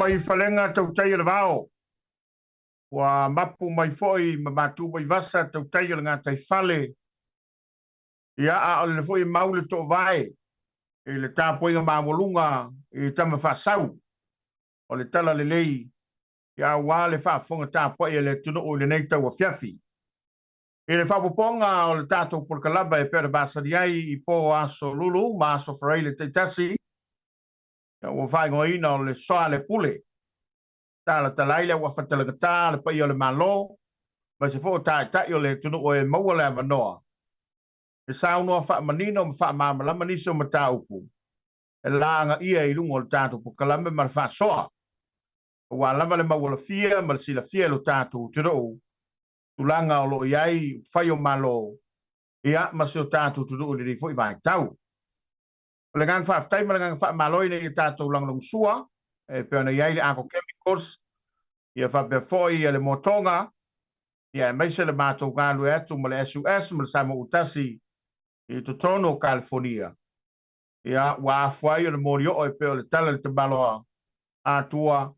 mai falega tautai o le vao, ua mapu mai foi ma matu mai vasa tautai o le gataifale, ia a o lele foi e mau le toovae i le tapuaiga maualuga i Tama Faasau o le Tala Lelei, ia aua le faafofoga tapuai a le atunuu i lenei tauafiafi. I le faaopoopoga o le tatou polokalame e pei ona masani ai i po Aso Lulu ma Aso Faraile taitasi, ua faaigoaina o le Soa le Pule, talatala ai le auafatalagata a le paia o le Malo, aemaise foi o taitai o le atunuu e maua le avanoa e saunoa faamanino ma faamalamalama nisi o mataupu e lagaia i luga o le tatou polokalame ma le faasoa, aua lava le maualafia ma le silafia e lo tatou atunuu tulaga o lo o i ai upufai o Malo, ia, ma si o tatou atunuu i lenei foi vaitau. O le agaga faafetai ma le agaga faamalo ina ia tatou lagolagosua e pei ona i ai le Arco Chemicals, ia faapea foi le Motoga, ia aemaise le matou galue atu ma le SUS ma le Samoa Utasi i totonu o Kalifonia. Ia, ua afua ai ona molioo e pei o le tala i le tamaloa Atua,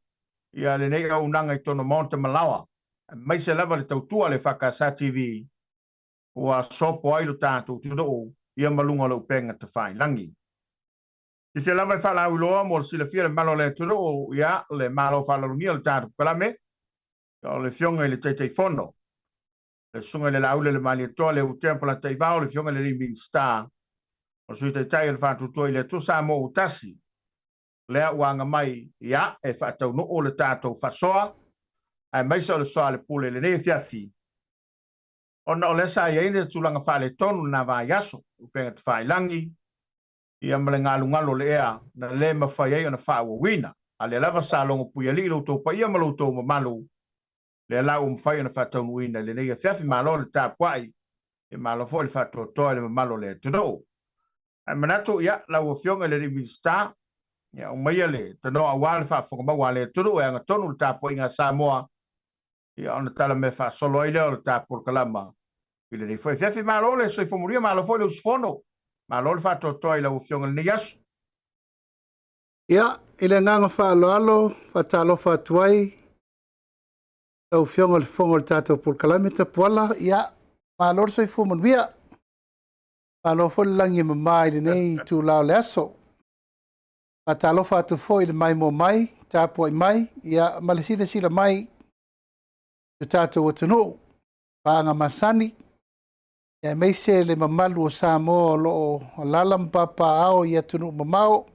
ia lenei auaunaga i totonu o Maota ma Laoa, aemaise lava le tautua a le EFKS TV ua sopo ai lo tatou atunuu ia ma luga o le upega tafailagi. Silafia lava e faalauiloa mo le silafia e le mamalu o le atunuu, ia, le Malo faaaloalogia o le tatou polokalame, o le Afioga i le Taitaifono, le Susuga i le Laauli o le Malietoa, le Utea Polataivao, le Afioga i le Alii Minisita, o le Sui Taitai o le Faatuatua i le Atua Samoa ua tasi, lea ua aga mai, ia, e faataunuu le tatou faasoa, aemaise o le soa a le pule i lenei afiafi, ona o lea sa i ai le tulaga faaletonu i lena vaiaso, upega tafailagi, ia ma le galugalu o le ea na le mafai ai ona faaauauina. A lea lava sa logo puialii lo outou paia ma lo outou mamalu, lea la ua mafai ona faataunuuina i lenei afiafi. Malo le tapuai, ia malo foi le faatoatoa i le mamalu o le atunuu. Ae manatu, ia, lau Afioga i le alii Minisita, ia aumaia le tanoa aua le faafofoga maua a le atunuu e agatonu le tapuaiga a Samoa, ia ona tala mea faasolo ai lea o le ta polokalama i lenei foi afiafi. Malo le soifua manuia, malo foi le usufono, malo le faatoatoa i lau Afioga i lenei aso. Ia, i le agaga faaaloalo, faatalofa atu ai lau Afioga i le Fofoga o le tatou polokalame Tapuala, ia, malo le soifua manuia. Malo foi le lagi e mama i lenei itula o le aso. Faatalofa atu foi i le maimoa mai, tapuai mai, ia, ma le silasila mai i le tatou atunuu, paaga masani, aemaise le mamalu o Samoa o lo o alaala ma papaaao i atunuu mamao,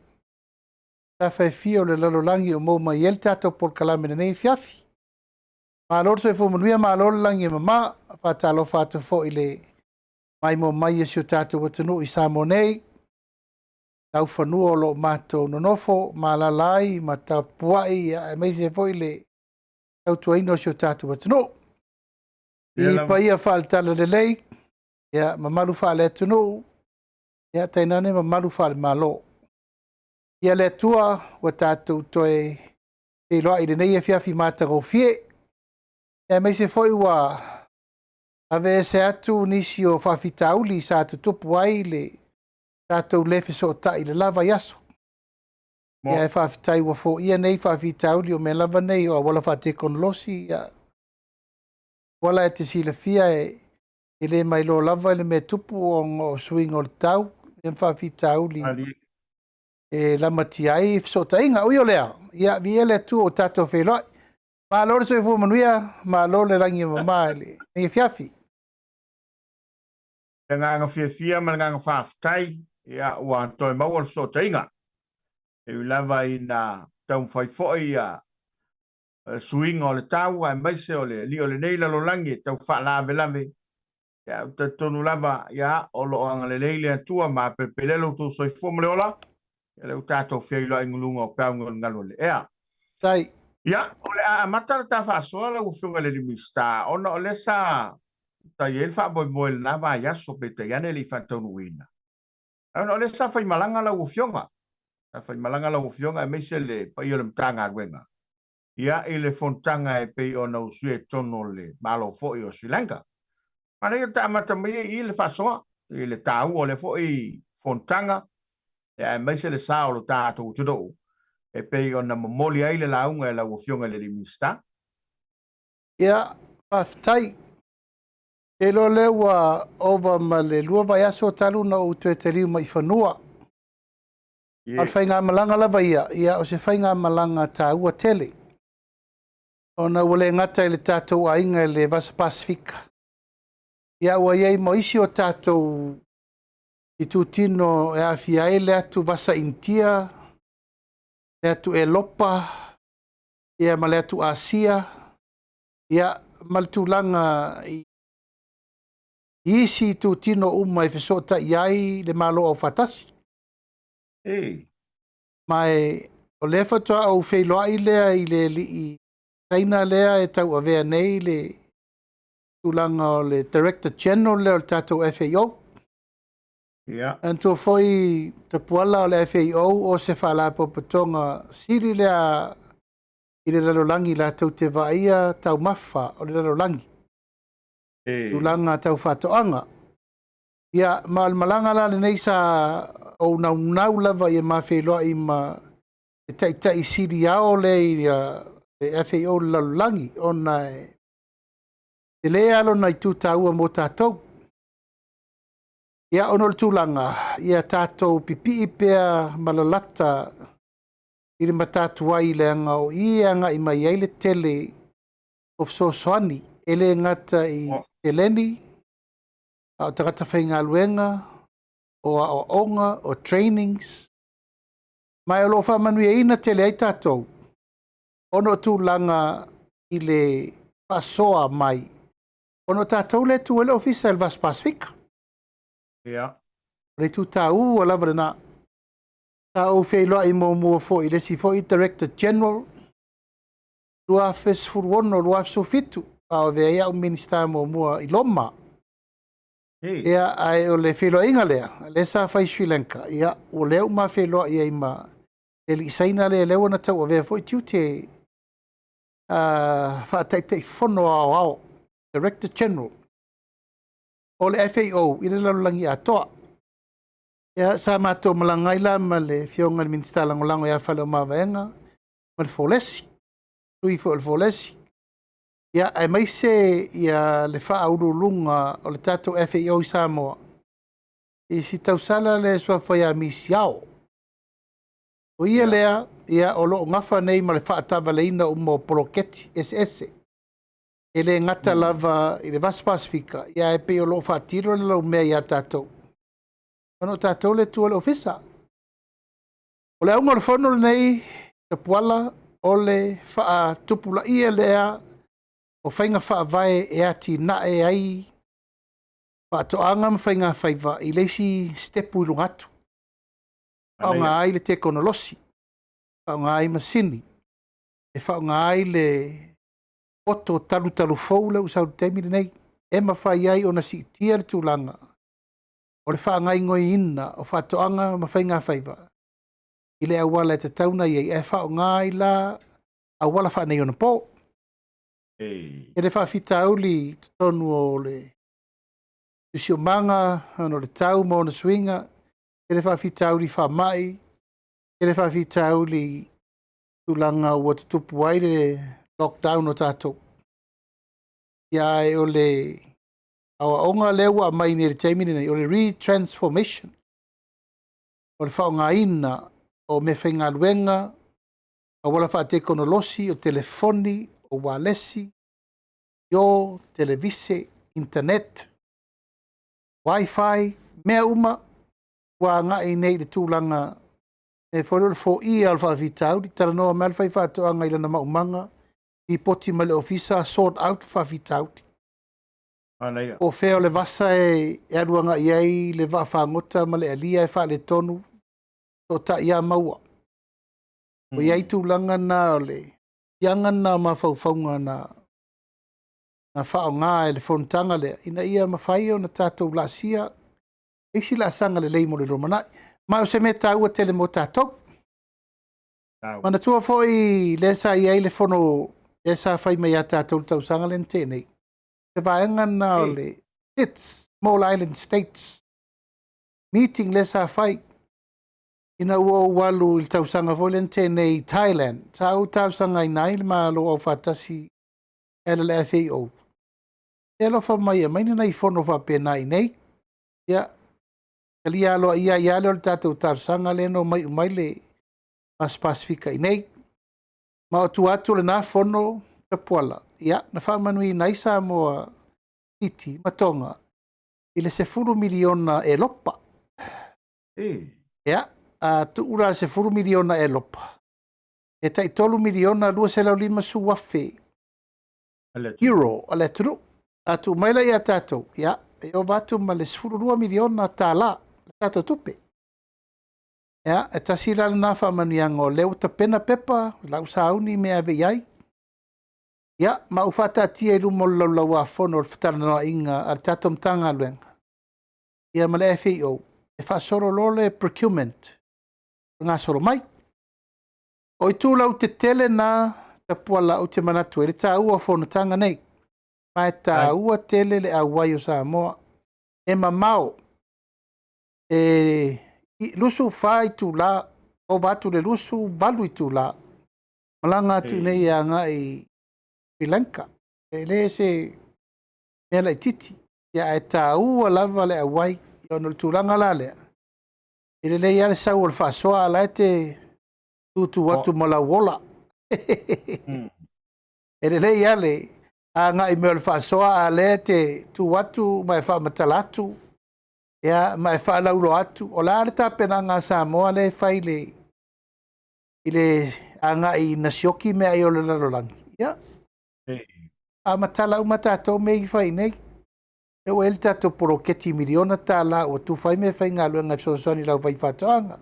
tafa e fia o le lalolagi o maua mai ai le tatou polokalame i lenei afiafi. Malo le soifua manuia, malo le lagi e mama. Faatalofa atu foi i le maimoa mai o si o tatou atunuu i Samoa nei, laufanua o lo o matou nonofo ma alaala ai ma tapuai, aemaise foi le tautuaina o si o tatou atunuu. I paia faale-Talalelei, ia, mamalu faale-atunuu, ia, tainane mamalu faale-Malo. Ia le Atua ua tatou toe feiloai i lenei afiafi matagofie, aemaise foi ua aveese atu nisi o faafitauli sa tutupu ai le tatou le fesootai i le la vaiaso. Ia, e faafetai ua foia nei faafitauli o mea lava nei o auala faatekonolosi. Ia, wala e te silafia e le mailoa lava i le mea tupu ona o suiga o le tau, ia ma faafitauli e lamatia ai fesootaiga. Ui o lea, ia, viia le Atua ua tatou feiloai. Malo le soifua manuia, malo le lagi e mama i lenei afiafi. Le agaga fiafia ma le agaga faafetai, ia, ua toe maua le fesootaiga. E ui lava ina taumafai foi ia suiga o le tau aemaise o le alii o lenei lalolagi e tau faalavelave, ia, ou te talitonu lava, ia, o lo o agalelei le Atua ma apelepelea lo outou soifua ma le ola, ia lea ua tatou feiloai i luga o peau galugalu o le ea. Tai. Ia, o le a amata le ta faasoa lau Afioga i le alii Minisita, ona o lea sa sa i ai le faamoemoe i lena vaiaso, peitai ane e le i faataunuuina. Ona o lea sa faimalaga lau Afioga, sa faimalaga lau Afioga aemaise le paia o le Matagaluega, ia, i le fonotaga e pei ona usuia i totonu o le Malo foi o Sri Lanka. Manaia ta amata mai ai i le faasoa i le taua o lea foi fonotaga, aemaise le sao o lo tatou atunuu. e pei ona momoli ai le lauga e lau Afioga i le alii Minisita. Ia, faafetai. Te iloa lea ua ova ma le 2 vaiaso talu ona ou toe taliu mai i fanua. A o le faigamalaga lava ia, ia o se faigamalaga taua tele, ona ua le gata i le tatou aiga i le Vasa Pasefika, ia ua i ai ma isi o tatou itutino e aafia ai le atu Vasa Initia, le atu Elopa, ia ma le atu Asia, ia ma le tulaga i isi itutino uma e fesootai ai le Malo Aufaatasi. Ma o lea faatoa ou feiloai lea i le alii Saina lea e tauavea nei le tulaga o le Director General lea o le tatou FAO. Manatua foi Tapuala o le FAO o se faalapotopotoga sili lea i le lalolagi latou te vaaia taumafa o le lalolagi. Tulaga tau faatoaga. Ia, ma o le malaga la lenei sa ou naunau lava ia ma feiloai ma le taitai sili ao lea i le FAO i le lalolagi, ona e tele lava lona itu taua mo tatou. Ia, ona o le tulaga, ia tatou pipii pea ma lalata i le matatuai, leaga o i e agai mai ai le tele o fesoasoani, e le gata i seleni, a o tagata faigaluega, o aoaoga, o trainings. Ma o lo o faamanuiaina tele ai tatou, ona o tulaga i le faasoa mai, ona o tatou lea e tu ai le ofisa i le Vasa Pasefika. O le itu taua lava lena. Sa ou feiloai muamua foi i le isi foi Director General, 2016, 2017, a o avea ai au Minisita muamua i Roma. Ia, ae o le feiloaiga lea, lea sa fai i Sri Lanka, ia, ua lea ua ma feiloai ai ma le alii Saina lea, lea ua na tauavea foi tiute faataitaifono aoao, Director General o le FAO i le lalolagi atoa. Ia, sa matou malaga ai la ma le afioga i le Minisita Lagolago ia Faleomavaega ma le Folesi, sui foi o le Folesi. Ia, aemaise ia le faauluuluga o le tatou FAO i Samoa, i si tausala lea e suafa ia Misiao. O ia lea, ia, o lo o gafa nei ma le faatavaleina uma o poloketi eseese. E le gata lava i le Vasa Pasefika, ia ae pei o lo o faatino le laumea ia tatou. Ona o tatou le tu o le ofisa. O le auga o le fono lenei, Tapuala, o le faatupulaia lea o faiga faavae e atinae ai faatoaga ma faiga faiva i le isi stepu i luga atu. Faaaoga ai le tekonolosi, faaaoga ai masini, e faaaoga ai le poto talutalu fou lea ua sau i le taimi lenei, e mafai ai ona siitia le tulaga o le faagaoioiina o faatoaga ma faiga faiva i le auala e tatau ona i ai, ae faaaoga ai la auala faaneionapo. E le faafitauli i totonu o le siosiomaga, ona o le tau ma ona suiga, e le faafitauli faamai, e le faafitauli tulaga ua tutupu ai le lockdown o tatou. Ia, ae o le aoaoga lea ua aumai nei i le taimi lenei, o le retransformation, o le faaaogaina o meafaigaluega, auala faatekonolosi, o telefoni, o ualesi, io, televise, internet, wifi, mea uma ua agai nei i le tulaga e foi lea o le foia o le faafitauli. Talanoa mai le faifaatoaga i lana maumaga, lipoti mai le ofisa, sort out le faafitauli. Po o fea o le vasa e alu agai ai le vaafagota ma le alia e faaletonu, toatai lava maua. O i ai tulaga na o le tiaga na o mafaufauga na faaaoga e le fonotaga lea, ina ia mafai ona tatou laasia isi laasaga lelei mo le lumanai. Ma o se mea taua tele mo tatou. Manatua foi lea sa i ai le fono lea sa fai mai ia tatou le tausaga lea na tea nei. Se vaega na o le SIDS, Small Island States, meeting lea sa fai. Ina ua ou alu i le tausaga foi lea na tea nei i Thailand, sa ou talosagaina ai le Malo Aufaatasi e ala i le FAO, e alofa mai e aumai ni nai fono faapena i inei. Ia, talia aloaia ai lava lea o le tatou talosaga lea na omai uma ai le Vasa Pasefika i inei. Ma o tua atu o lena fono Tapuala, ia, na faamanuiaina ai Samoa, Fiti ma Toga i le $10 miliona Elopa. Ia, a tuu la le $10 miliona Elopa, e tai $3,250,000 euro a le atunuu. A tuu mai la ia tatou, ia, e ova atu ma le $12 miliona tala le tatou tupe. Ia, e tasi la lena faamanuiaga o lea ua tapena pepa, o la ua sauni mea e ave i ai. Ia, ma ua faataatia i luma o le Laulau-a-Fono o le fetalanoaiga a le tatou Matagaluega, ia ma le FAO, e faasolo loa le procurement e gasolo mai. O itulau tetele na Tapuala ou te manatu ai le taua o fonotaga nei. Ma e taua tele le auai o Samoa. E mamao, e 24 itula, ova atu le 28 itula, malaga atu nei e agai i Sri Lanka. E le se mea laitiiti, ia ae taua lava le auai, ona o le tulaga la lea, e lelei lava le sau o le faasoa, a o la e te tutu atu ma lau ola. E lelei lava le agai mai o le faasoa, a o lea e te tu atu ma e faamatala atu, ia, ma e faalauiloa atu. O le a le tapenaga a Samoa lea e fai i le agai ina sioki meaai o le lalolagi? Ia, faamatala uma tatou mea ia e fai nei. E ua i ai le tatou poloketi miliona tala ua tufa ai meafaigaluega e fesoasoani i le aufaifaatoaga.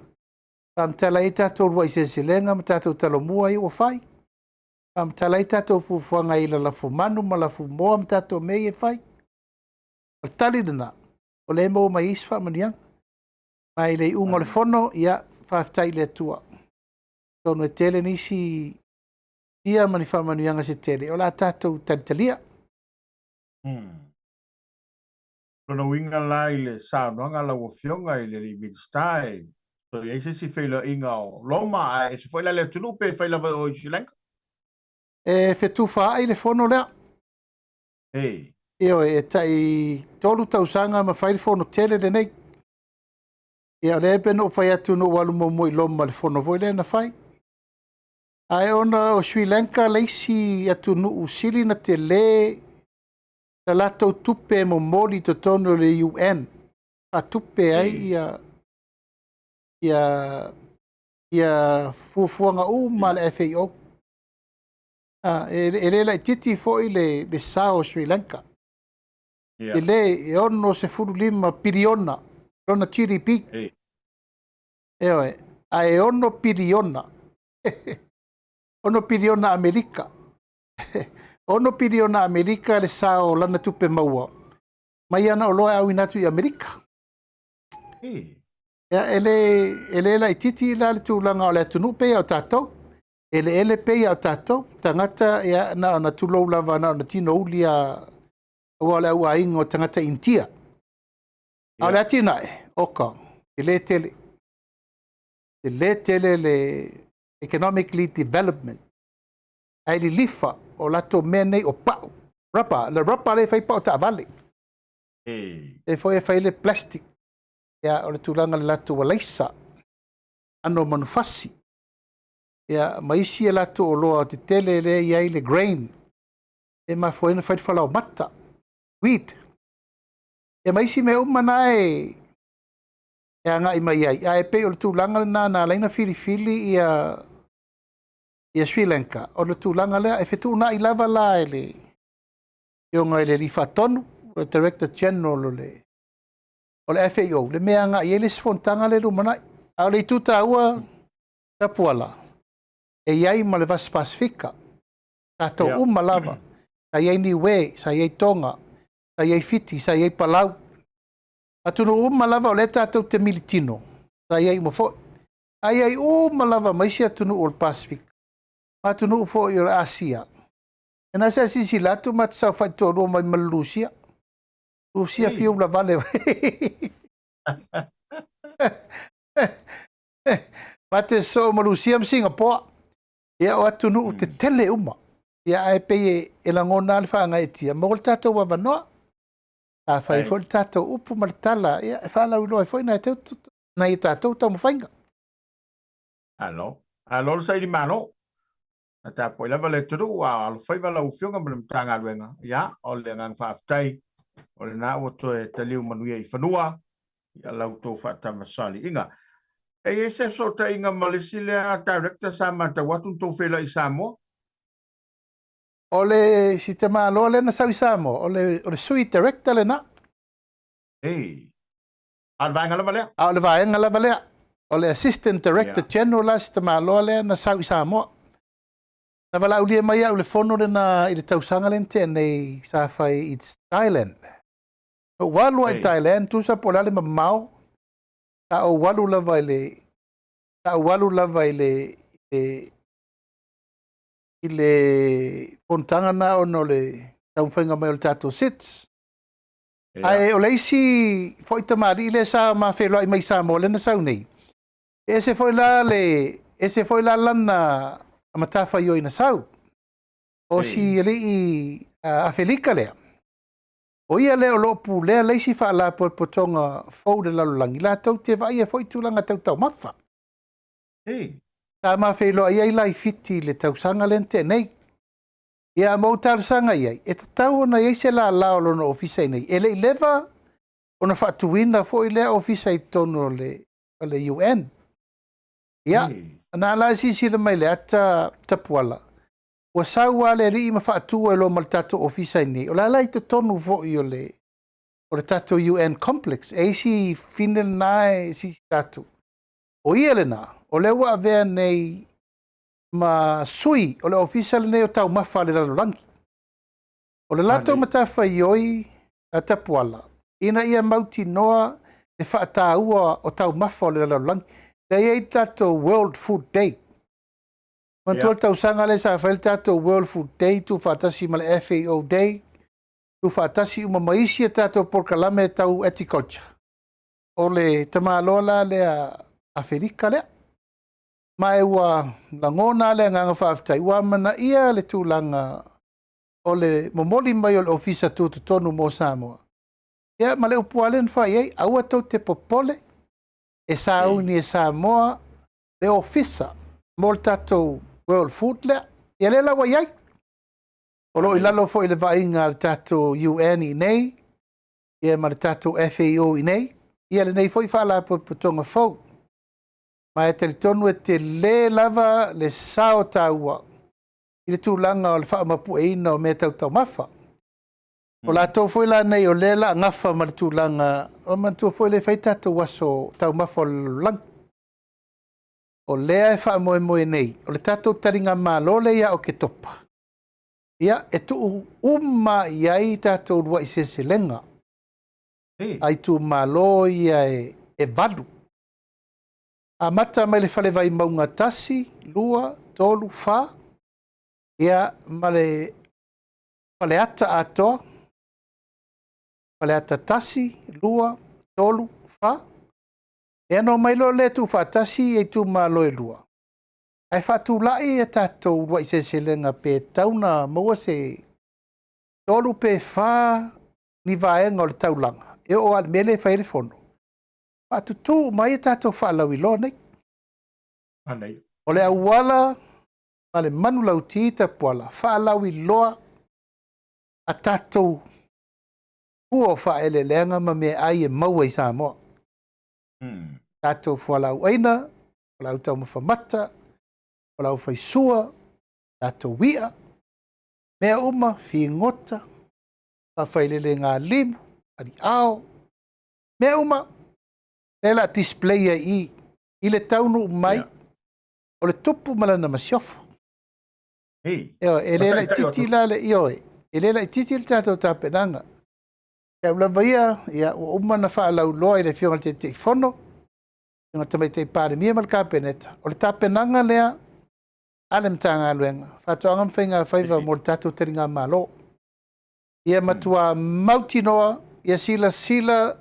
Faamatala ai tatou uluai seleselega ma tatou talomua ia ua fai. Faamatala ai tatou fuafuaga i lalafomanu ma lafumoa ma tatou mea ia e fai. O le tali lena, o lea e maua mai ai isi faamanuiaga. Ma i le iuga o le fono, ia, faafetai i le Atua. Atonu e tele nisi ia ma ni faamanuiaga se tele o le a tatou talitalia. Lona uiga la i le saunoaga a lau Afioga i le alii Minisita e toe i ai se isi feiloaiga o Roma ae ese foi la le atunuu pe fai lava o i Sri Lanka? E fetufaai le fono lea. Ioe, e tai 3 tausaga ma fai le fono tele lenei. Ia o lea pei ona ou fai atu na ou alu muamua i Roma i le fono foi lea na fai. Ae ona o Sri Lanka le isi atunuu sili na tele la latou tupe e momoli i totonu o le UN faatupe ai ia ia ia fuafuaga uma a le FAO. E le laitiiti foi le sao o Sri Lanka. E le e 65 piliona lona GDP. Ioe, ae 6 piliona, 6 piliona Amerika. 6 piliona Amerika le sao o lana tupe maua mai ana oloa e auina atu i Amerika. Ia, e le laitiiti la le tulaga o le atunuu pei o tatou. Eleele pei o tatou. Tagata, ia, na ona tulou lava, na ona tinouli lava, aua o le auaiga o tagata Initia. A o le atinae, oka, tele tele. Tele tele le economically development. Ae lilifa o latou mea nei o pau. Rubber, le rubber lea e fai pau taavale. E foi e fai le plastic. Ia, o le tulaga i le latou alaisa, ano manufasi. Ia, ma isi a latou oloa tetele lea e i ai le grain. E mafua ai ona fai le falaoamata, wheat. Ia ma isi mea uma na e agai mai ai. Ae pei o le tulaga lena na ala ai ona filifili ia Sri Lanka. O le tulaga lea, e fetuunai lava la e le afioga i le Alii Faatonu, le Director General o le FAO, le mea e agai i ai le isi fonotaga lea e lumanai. A o le itu taua, Tapuala, e i ai ma le Vasa Pasefika, tatou uma lava, sa i ai Niue, sa i ai Toga, sa i ai Fiti, sa i ai Palau. Atunuu uma lava o lea tatou te militino, sa i ai uma foi. A i ai uma lava ma isi atunuu o le Pasefika, ma atunuu foi o le Asia. E na se silasila atu ma te saofai toalua mai ma le Lusia. Lusia fiu lavale. Ma te sosoo ma Lusia ma Singapoa. Ia, o atunuu tetele uma. Ia, ae pei e, e lagona lava le faagaeetia, maua le tatou avanoa. A fai foi le tatou upu ma le tala, ia, e faalauiloa ai foi nai nai a tatou taumafaiga. Alo. Alo le saili malo. A tapuai lava le atunuu a o alofaiva lau Afioga ma le Matagaluega. Ia, o le agaga faafetai o lena ua toe taliu manuia i fanua ia la outou faatamasoaliiga. E i ai se fesootaiga ma le isi lea Director sa matau atu na tou feiloai i Samoa? O le si tamaloa lea na sau i Samoa, o le, o le Sui Director lena. Ei. A o le vaega lava lea? A o le vaega lava lea. O le Assistant Director General la si tamaloa lea na sau i Samoa. Na valaaulia mai au i le fono lena i le tausaga lea na tea nei sa fai i Thailand. Na ou alu lava i Thailand, tusa po o le a le mamao, sa ou alu lava i le, sa ou alu lava i le, i le, i le fonotaga lena ona o le taumafaiga mai o le tatou SIDS. Ae o le isi foi tamalii lea sa ma feiloai mai i Samoa lea na sau nei, e ese foi la le, ese foi la lana matafaioi na sau. O si alii Afelika lea, o ia lea o lo o pulea le isi faalapotopotoga fou i le lalolagi, latou te vaaia foi tulaga tau taumafa. Sa ma feiloai ai la i Fiti i le tausaga lea na tea nei. Ia, ma ou talosaga i ai, e tatau ona i ai se lala o lona ofisa i inei. E le i leva ona faatuina foi lea ofisa i totonu o le, o le UN. Ia, na la e silasila mai i le ata tapuala, ua sau lava le alii ma faatu ai loa ma le tatou ofisa i inei. O la la i totonu foi o le, o le tatou UN complex. E isi fine lena e silasila atu. O ia lena, o lea ua avea nei ma sui o le ofisa lenei o taumafa a le lalolagi. O le latou matafaioi a Tapuala, ina ia mautinoa le faataua o taumafa o le lalolagi. Lea e i ai le tatou World Food Day. Manatua le tausaga lea sa fai le tatou World Food Day tuufaatasi ma le FAO Day, tuufaatasi uma ma isi a tatou polokalame tau agriculture. O le tamaloa la lea Afelika lea. Ma e ua lagona le agaga faafetai, ua amanaia le tulaga o le momoli mai o le Ofisa Tutotonu mo Samoa. Ia, ma le upu lava lea na fai ai, aua tou te popole, e sauni e Samoa le Ofisa mo le tatou World Food lea. Ia lea la ua i ai. O lo o i lalo foi i le vaaiga a le tatou UN i inei, ia ma le tatou FAO i inei, ia lenei foi faalapotopotoga fou. Ma e talitonu e tele lava le sao taua i le tulaga o le faamapueina o mea tau taumafa. O latou foi la nei o lea la gafa ma le tulaga, o manatua foi lea e fai tatou aso taumafa o le lalolagi. O lea e faamoemoe nei, o le tatou taligamalo lea ia Oketopa, ia e tuu uma i ai tatou uluai seleselega a itumalo ia e, e valu. Amata mai le fale Vaimauga 1, 2, 3, 4, ia ma le Faleata atoa, Faleata 1, 2, 3, 4. Ia ona omai loa lea tuufaatasi ia itumalo e lua, ae faatulai a tatou uluai seleselega pe tatau ona maua se 3 pe 4 ni vaega o le taulaga e oo lava i le mea lea e fai ai le fono, faatutu uma ai a tatou faalauiloa nei. O le auala ma le manulauti tapuala, faalauiloa a tatou fua o faaeleeleaga ma meaai e maua i Samoa. Tatou fualaau aina, fualaau taumafa mata, fualaau faisua, tatou i'a, mea uma, figota, faafailelega limu, aliao, mea uma, lea la display ai i i le taunuu mai o le tupu ma lana masiofo. Ioe, e le laitiiti la le, ioe, e le laitiiti le tatou tapenaga. Te au lava ia, ia, ua uma ona faalauiloa i le Afioga i le Taitaifono, Afioga i le Tamaitai Palemia ma le Kapeneta, o le tapenaga lea a le Matagaluega, Faatoaga ma Faiga Faiva mo le tatou taligamalo. Ia matua mautinoa, ia silasila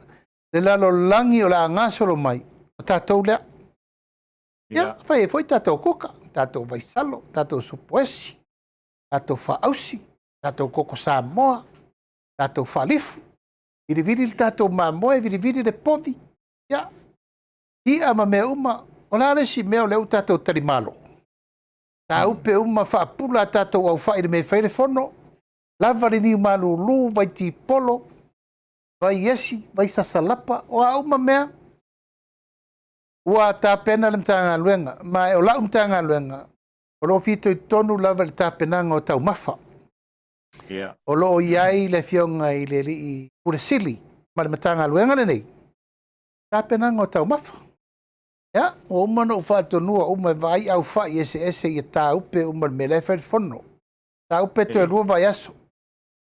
le lalolagi o le a gasolo mai, o tatou lea. Ia, fai ai foi tatou kuka, tatou vaisalo, tatou supoesi, tatou faausi, tatou koko Samoa, tatou faalifu, vilivili le tatou mamoe, vilivili le povi, ia, i'a ma mea uma. O le a le isi mea o lea ua tatou talimalo? Tāupe uma faapula a tatou aufai i le mea e fai ai le fono, lava le niu malulu, vai tipolo, vai esi, vai sasalapa, o a uma mea, ua tapena le Matagaluega. Ma o lau Matagaluega, o lo o fitoitonu lava i le tapenaga o taumafa. O lo o i ai le Afioga i le Alii Pule Sili ma le Matagaluega lenei, tapenaga o taumafa. Ia, ua uma ona ou faatonua uma e vaai aufai eseese ia tāupe uma le mea la e fai le fono. Tāupe toe 2 vaiaso.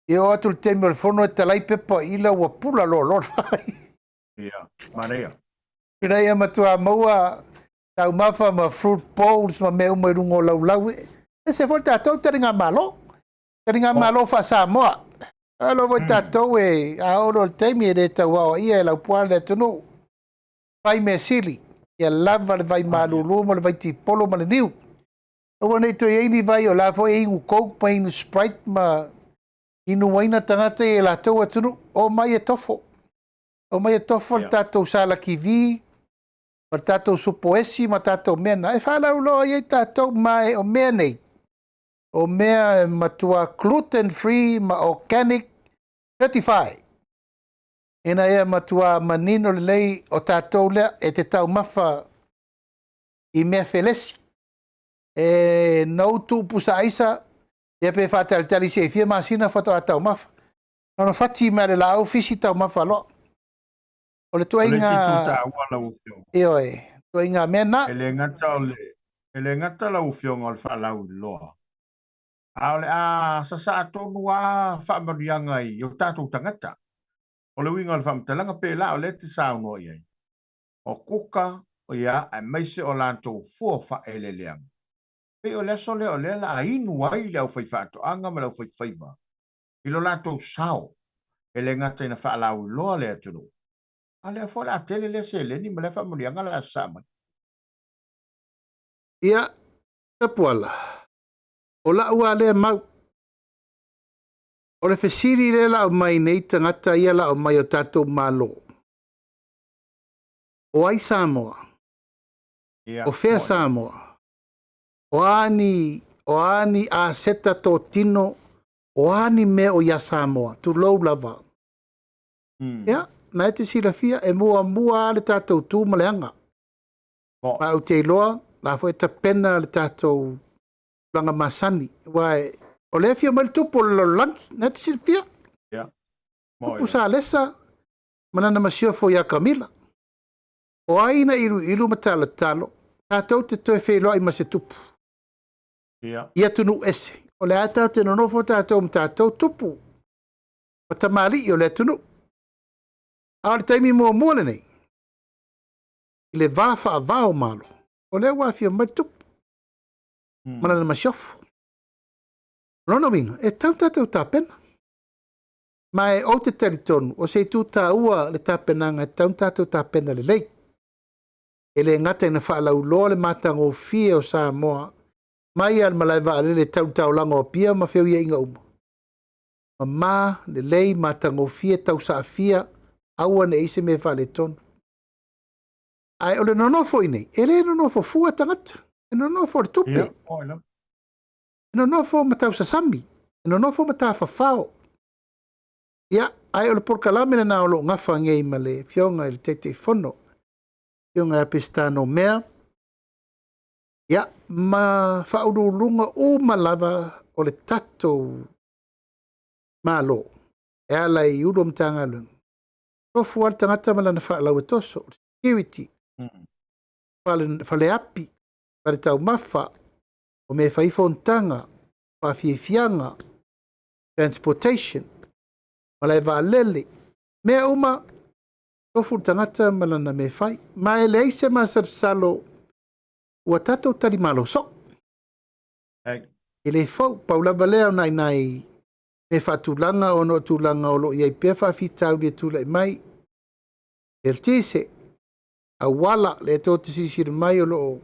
E oo atu le taimi o le fono e talai pepa ila ua pula loa loa le fai. Ia, manaia. Ina ia matua maua taumafa ma fruit bowls ma mea uma i luga o laulau. E ese foi le tatou taligamalo. Taligamalo faa-Samoa. Alo foi tatou e a oo loa le taimi e le tau aoaia e Laupua le atunuu. Fai mea sili, ia lava le vai malulu ma le vai tipolo ma le niu. Aua ne i toe i ai ni vai o la foi e inu Coke ma inu Sprite ma inu uaina tagata ia i latou atunuu. O mai e tofo. O mai e tofo le tatou salakivi ma le tatou supoesi ma tatou mea na. E faalauiloa i ai tatou ma e o mea nei. O mea e matua gluten free ma organic certified. Ina ia matua manino lelei o tatou lea e te taumafa i mea felesi. E nou tuupusa aisa, ia pe faatalitali se i fia masina faatoa taumafa. Ona fati mai le laau fisi taumafa loa. O le tuaiga... O le isi itu taua lau Afioga. Ioe, tuaiga mea na. E le gata o le, e le gata lau Afioga o le faalauiloa, a o le a sasaa tonu lava faamanuiaga i o tatou tagata. O le uiga o le faamatalaga pe la o lea e te saunoa i ai, o kuka, ia, aemaise o latou fua faaeleeleaga. Pei o le aso lea o lea la a inu ai le aufaifaatoaga ma le aufaifaiva i lo latou sao, e le gata ina faalauiloa le atunuu, a o lea foi o le a tele lea seleni ma lea faamanuiaga o le a sasaa mai. Ia, Tapuala, o lau lava lea mau, o le fesili lea la aumai nei tagata ia la aumai o tatou Malo, o ai Samoa? Ia, O fea moe. Samoa? O a ni, o a ni aseta totino, o a ni mea o ia Samoa, tulou lava. Ia, na e te silafia, e muamua lava le tatou tu ma le aga. Moe. Ma ou te iloa, la foi e tapena le tatou tulaga masani. Aua e, o lea e afio mai le tupu o le lalolagi, na e te silafia. Ia. Moe. Tupu Salesa ma lana masiofo ia Kamila. O ai na iluilu ma talotalo, tatou te toe feiloai ma se tupu. Ia. I atunuu ese. O le a tatou te nonofo tatou ma tatou tupu. O tamalii o le atunuu. A o le taimi muamua lenei, i le va faavao Malo, o lea ua afio mai le tupu. Ma lana masiofo. O lona uiga, e tau tatou tapena. Ma e ou te talitonu, o se itu taua le tapenaga e tau tatou tapena lelei. E le gata ina faalauiloa le matagofie o Samoa mai lava le malae vaalele tau le taulaga o Apia ma feuiaiga uma. Mama, lelei, matagofie, tausaafia, aua ne i se mea faaletonu. Ae o le nonofo i nei, e le nonofo fua tagata, e nonofo le tupe. Ia, oi lava. E nonofo ma tausasami, e nonofo ma tafafao. Ia, ae o le polokalame lena o lo o gafa nei ma le Afioga i le Taitaifono, Afioga ia Peseta Nomea, ia, ma faauluuluga uma lava o le tatou Malo, e ala i Ulu o Matagaluega. Tofu lava le tagata ma lana faalau e toso, o le security, faleapi, fale taumafa, o mea e fai ai fonotaga, faafiafiaga, transportation, malae vaalele, mea uma, tofu le tagata ma lana mea e fai. Ma e leai se masalosalo ua tatou talimalo soo. E le fou, pau lava lea o nai nai mea faatulaga ona o tulaga o lo o i ai pea faafitauli e tulai mai. Eletise, auala, lea tou te silasila mai o lo o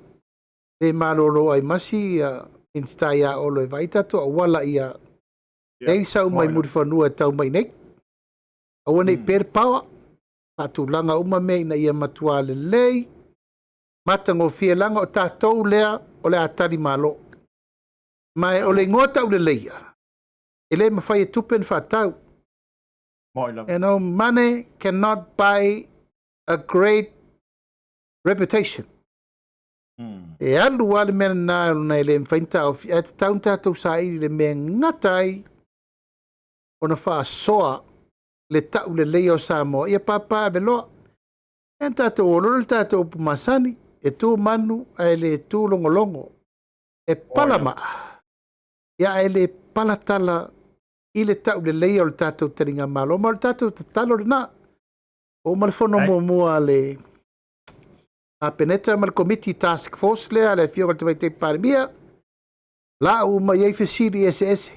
le malolo ai masi ia Minisita ia Olo e vaai tatou auala ia nei sau mai Mulifanua e tau mai nei. Aua nei pea le power, faatulaga uma mea ina ia matua lelei, matagofie leaga o tatou lea o le a tali malo. Ma o le igoa tauleleia, e le mafai e tupe ona faatau. You know, money cannot buy a great reputation. E alu lava le mea lena ona e le mafai ona taofi, ae tatau ona tatou saili le mea e gata ai ona faasoa le tauleleia o Samoa. Ia papa ave loa. Ia na tatou o loa le tatou upu masani, e tu manu ae le tu logologo. E pala maa, ia ae le pala tala i le tauleleia o le tatou taligamalo. Ma o le tatou tatalo lena. Ua uma le fono muamua a le Kapeneta ma le Komiti Task Force lea a le Afioga i le Tamaitai Palemia, lau uma i ai fesili eseese.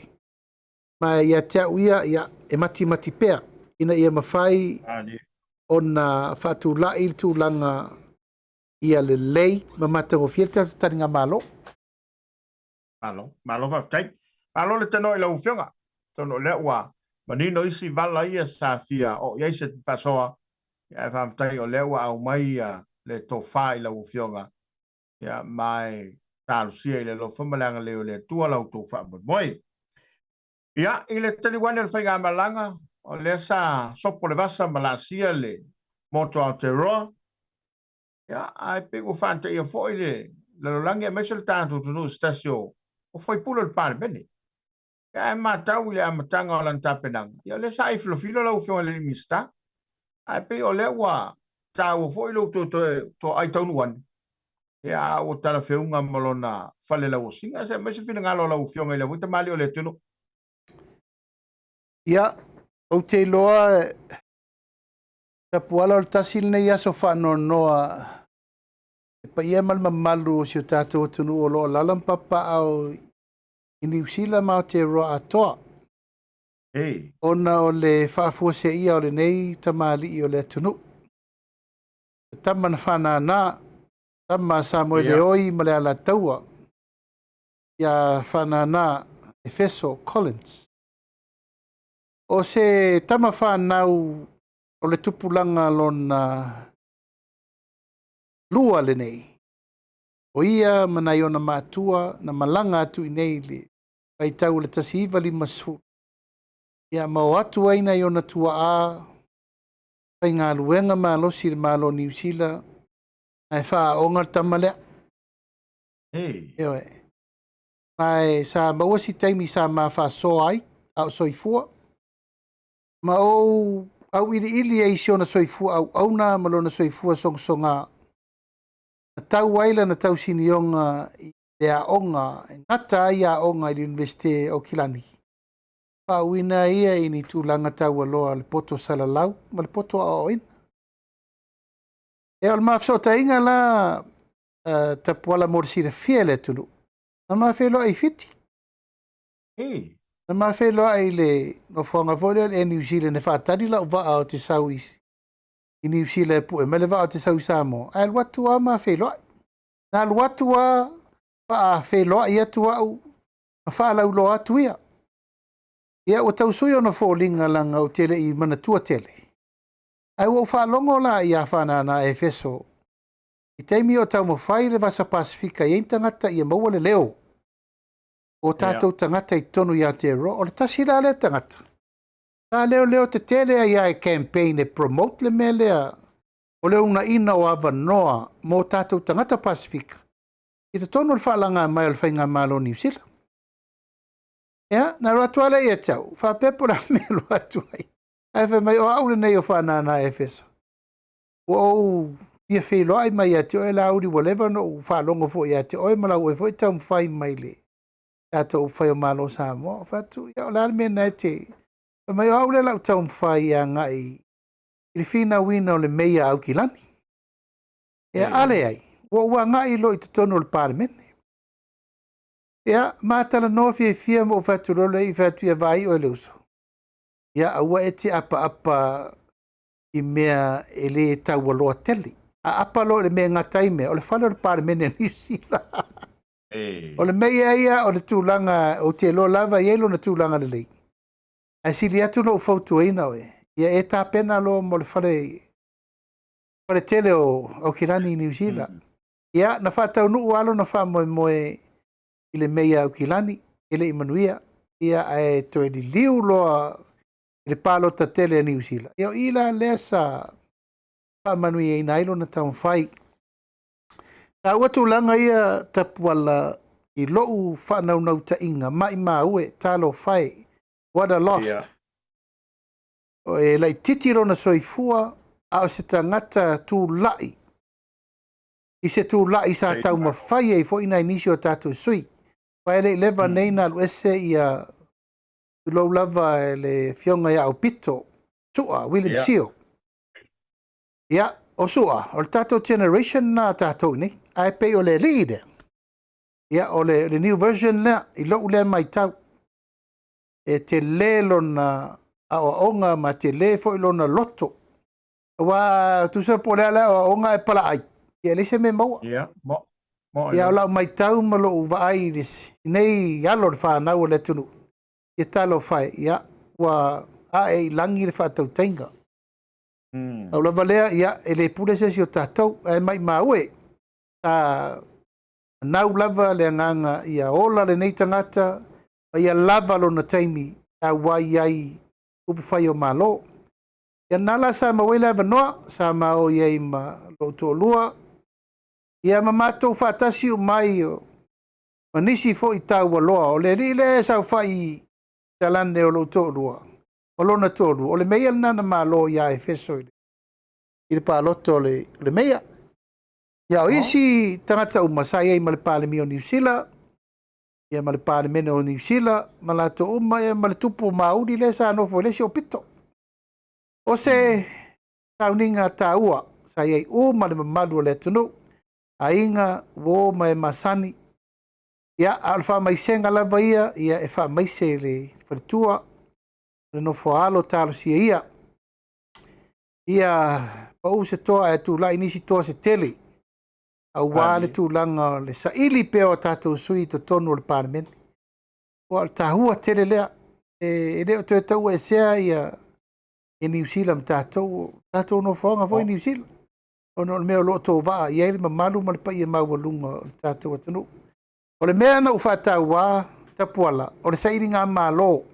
Ma ia te au ia, ia, e matimati pea ina ia mafai ona faatulai le tulaga ia lelei ma matagofie le tatou taligamalo. Malo, malo faafetai. Malo le tanoa i lau Afioga. Atonu o lea ua manino isi vala ia sa fia oo i ai se faasoa, ae faafetai o lea ua aumai le tofa i lau Afioga, ia, ma e talosia i le alofa ma le agalelei o le Atua la outou faamoemoe. Ia, i le taliuane o le faigamalaga, o lea sa sopo le vasa ma laasia le motu Aotearoa, ia, ae pei ua faantaia foi le lalolagi aemaise le tatou atunuu i se tasi o faipule o le Palemene. Ia, ae matau i le amataga o lana tapenaga, ia o lea sa e filofilo lau Afioga i le Minisita, ae pei o lea ua taua foi lou toe toai taunuu ane, ia, a ua talafeuga ma lona fale lauosiga. Se aumai se finagalo o lau Afioga i lea foi tamalii o le atunuu. Ia, ou te iloa Tapuala o le tasi lenei aso faanoanoa le paia ma le mamalu o si o tatou atunuu o lo o alaala ma papaaao i Niu Sila ma Aotearoa atoa. Ona o le faafuaseia o lenei tamalii o le atunuu. Le tama na faanana, tama a Samoeleoi ma le Alataua, ia Faanana Efeso Collins. O se tama fanau o le tupulaga lona lua lenei, o ia ma nai ona matua na malaga atu i nei i le vaitau o le 1950, ia ma o atu ai nai ona tuaa faigaluega malosi i le Malo o Niu Sila ae faaaoga le tama lea. Ioe. Ma e sa maua si taimi sa ma faasoa ai a o soifua, ma ou auiliili ai i si ona soifua auauna ma lona soifua sogasoga, na tau ai lana tausinioga i le aoga e gata ai aoga i le Iunivesite o Kilani, faauuina ai ia i ni tulaga taualoa o le poto salalau ma le poto aoaoina. E o le ma fesootaiga la Tapuala mo le silafia e le atunuu, na ma feiloai i Fiti. Na ma feiloai i le nofoaga foi lea o le Air New Zealand e faatali lau vaa o te sau i Niu Sila e pue mai le vaa o te sau i Samoa, ae alu atu lava ma feiloai. Na alu atu lava faafeiloai atu au ma faalauiloa atu ia. Ia ua tau sui ona foliga leaga ou te le i manatua tele. Ae ua ou faalogo la ia Faanana Efeso i taimi o taumafai le Vasa Pasefika e i ai ni tagata ia maua le leo o tatou tagata i totonu i Aotearoa. O le tasi la lea tagata sa leoleo tetele ai lava e campaign e promote le mea lea o le uunaina o avanoa mo tatou tagata Pasefika i totonu o le faalaga mai o le Faigamalo o Niu Sila. Ia, na alu atu lava lea ia te au, faapea po o le a le mea e alu atu ai. Ae fai mai, o au lenei o Faanana Efeso. Ua ou fia feiloai mai ia te oe Laauli, ua leva ona ou faalogo foi ia te oe ma lau oe foi taumafai mai le tatou upufai o Malo o Samoa. Ou fai atu, ia o le a le mea lena e te... Fai mai, o au lea o le a ou taumafai e agai i le finauina o le meia a Aukilani. Ia, a leai, ua ou agai loa i totonu o le Palemene. Ia, ma talanoa fiafia ma ou fai atu loa lea i fai atu, ia vaai oe le uso. Ia, aua e te apaapa i mea e le taualoa tele. Aapa loa i le mea e gata ai mea, o le fale o le Palemene a Niu Sila. O le mea ia ia, o le tulaga, ou te iloa lava e i ai lona tulaga lelei, ae sili atu lou fautuaina oe, ia e tapena loa mo le fale, fale tele o Aukilani i Niu Sila. Ia, na faataunuu lava lona faamoemoe i le mea i Aukilani, e le i manuia. Ia, ae toe liliu loa i le palota tele a Niu Sila, ia o i la lea sa faamanuiaina ai lona taumafai. Taua tulaga ia Tapuala i lou faanaunautaiga, maimau e, talofa e, what a lost. Yeah. E laitiiti lona soifua, a o se tagata tulai, i se tulai sa taumafai ai foi nai nisi o tatou sui. Aua e le i leva nei na alu ese ia, tulou lava e le afioga ia Aupito, Sua, William Seal. Ia, o Sua, o le tatou generation lena a tatou i nei, ae pei o le alii lea, ia, o le, le new version lea, i lou lea matau, e tele lona aoaoga ma tele foi lona loto. Aua tusa po o le a le aoaoga ae palaai, ia e leai se mea e maua. Ia, mo, mo Ia, o lau matau ma lou vaai i nei alo o le fanau o le atunuu, ia talofa e, ia, ua ae i lagi le faatautaiga. Pau lava lea, ia, e le pule se isi o tatou, ae maimau e, sa nau lava le agaga ia ola lenei tagata, ma ia lava lona taimi e auai ai upufai o Malo. Ia na la sa maua ai le avanoa, sa ma o i ai ma lou toalua, ia ma matou faatasi uma ai ma nisi foi taualoa. O le alii lea e saofai i talane o lou toalua, ma lona toalua, o le meia lena na malo ia Efeso i le palota o le meia. Ia o isi tagata uma sa i ai ma le Palemia o Niu Sila, ia ma le Palemene o Niu Sila, ma latou uma, ia ma le tupu o Mauli lea sa nofo i le isi aupito. O se sauniga taua sa i ai uma le mamalu o le atunuu, aiga, uo ma e masani. Ia, a o le faamaisega lava ia, ia e faamaise i le faletua, le nofoaalo talosia ia. Ia pau se toa ae tulai nisi toa se tele, aua le tulaga o le saili pea o tatou sui i totonu o le Palemene. Aua o le tahua tele lea, e le o toe tauesea ia Niu Sila ma tatou, o tatou nofoaga foi i Niu Sila, ona o le mea o lo o tovaa i ai le mamalu ma le paia maualuga o le tatou atunuu. O le mea na ou faataua Tapuala, o le sailigamalo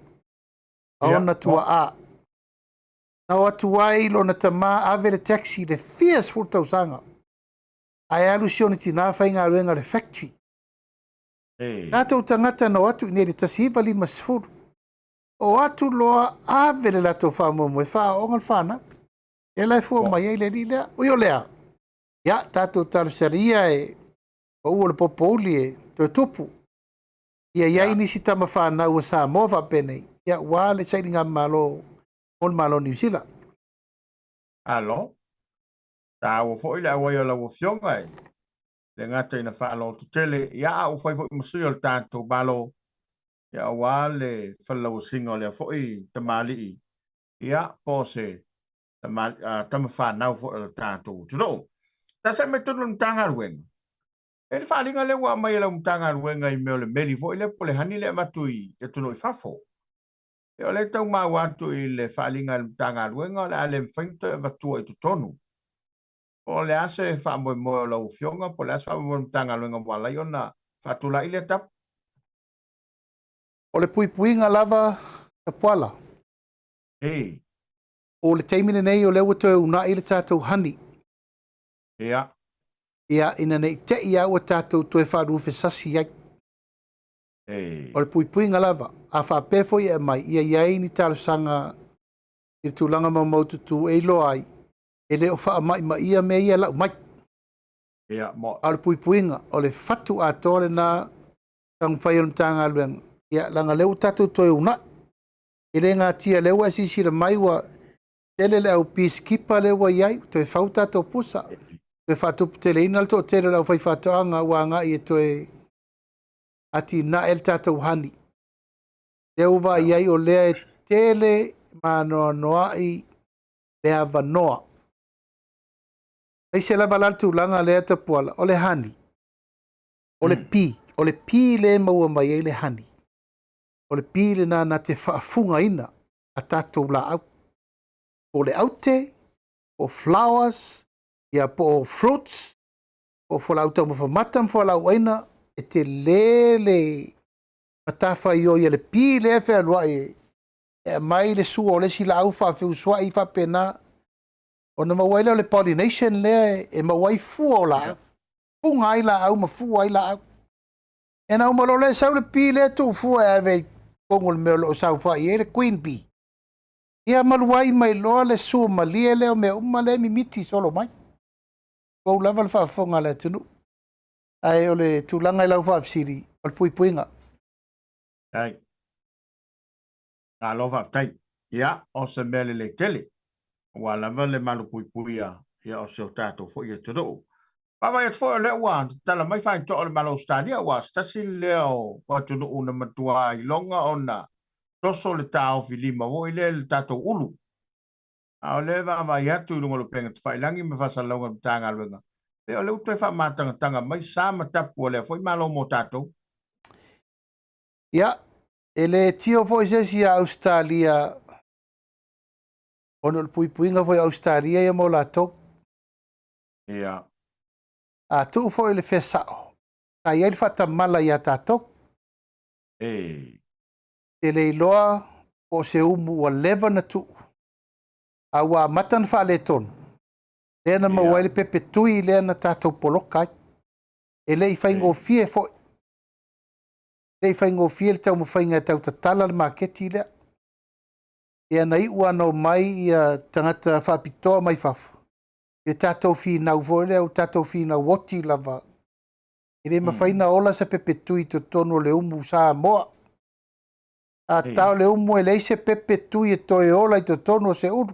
a ona tuaa. Na o atu ai lona tama ave le taxi le fia sefulu tausaga, ae alu si ona tina faigaluega i le factory. Tatou tagata na o atu i nei i le 1950, o atu loa ave le latou faamoemoe faaooga le fanau. E la e fua mai ai le alii lea. Ui o lea, ia tatou talosalia e pau o le popouli e toe tupu. Ia i ai nisi tama fanau a Samoa faapenei, ia ua le sailigamalo mo le Malo o Niu Sila. Alo, taua foi le auai o lau afioga e le gata ina faalototele, ia a ua fai foi ma sui o le tatou Malo, ia aua le falelauasiga o lea foi tamalii, ia po o se tama fanau foi o le tatou atunuu. Tasi mai totonu o le Matagaluega, e le faaaliga lea ua aumai e lau Matagaluega i mea o le meli foi lea po o le honey lea e avatu i atunuu i fafo. E o lea e tau maua atu i le faaaliga e le Matagaluega o le a le mafai ona toe avatua i totonu. Po o le a se faamoemoe o lau afioga, po o le a se faamoemoe o le Matagaluega ua ala ai ona faatulai lea tapu? O le puipuiga lava Tapuala. O le taimi lenei o lea ua toe uunai le tatou honey. Ia, ina ne i te i lava ua tatou toe faaluafesasi ai. O le puipuiga lava, a faapea foi e aumai, ia i ai ni talosaga i le tulaga maumaututu e iloa ai, e le o faamaimaia mea ia e lau mai. Ia, mo. A o le puipuiga, o le fatu atoa lena taumafai o le Matagaluega, ia, leaga o lea ua tatou toe uunai. E le natia, lea ua e silasila mai ua tele le au peacekeeper lea ua i ai, toe fau tatou pusa, toe faatuputeleina le toatele o le aufaifaatoaga ua agai e toe atinae le tatou honey. Lea ua vaai ai o lea e tele ma anoanoai le avanoa. Aise lava la le tulaga lea Tapuala, o le honey, o le pi, o le pi lea e maua mai ai le honey. O le pi lena na te faafugaina a tatou laau. Po o le aute, po o flowers, ia po o fruits, po o fualaau taumafa mata ma fualaau aina, e tele le matafaioi a le pi lea e fealuai e aumai le sua o le isi laau faafeusuai faapena ona maua ai lea o le pollination lea e maua ai fua o laau, fuga ai laau ma fua ai laau. E na uma loa lea sau le pi lea tuu fua e ave i totonu o le mea o lo o saofai ai le queen bee. Ia malu ai mai loa le sua malie lea o mea uma lea e mimiti solo mai. Tou lava le faafofoga a le atunuu. Ae o le tulaga i lau faafesili, o le puipuiga. Ai. Malo faafetai. Ia, o se mea lelei tele, aua lava le malupuipuia ia o si o tatou foi atunuu. Vaavaai atu foi o lea ua tatala mai faitoa o le Malo o Ausetalia, aua se tasi lea o atunuu na matua iloga ona toso le taofi lima foi lea i le tatou ulu. A o lea e vaavaai atu i luga o le upega tafailagi ma faasalalauga a le Matagaluega, pei o lea ua toe faamatagatagā mai sa ma tapu a lea foi Malo mo tatou. Ia, e le tio foi se isi ia Ausetalia ona o le puipuiga foi a Ausetalia ia mo latou. Ia. A tuu foi le fea sao, sa i ai le faatamala ia tatou. E. Te le iloa po o se umu ua leva na tuu, a ua amata na faaletonu, lea na maua ai le pepe tui lea na tatou poloka ai. E le i faigofie foi. E le i faigofie le taumafaiga e tau tatala le maketi lea. Ia na iu lava na omai ia tagata faapitoa mai fafo, i le tatou finau foi lea, ua tatou finau oti lava. E le mafai ona ola se pepe tui i totonu o le umu Samoa. A tao le umu e leai se pepe tui e toe ola i totonu o se ulu.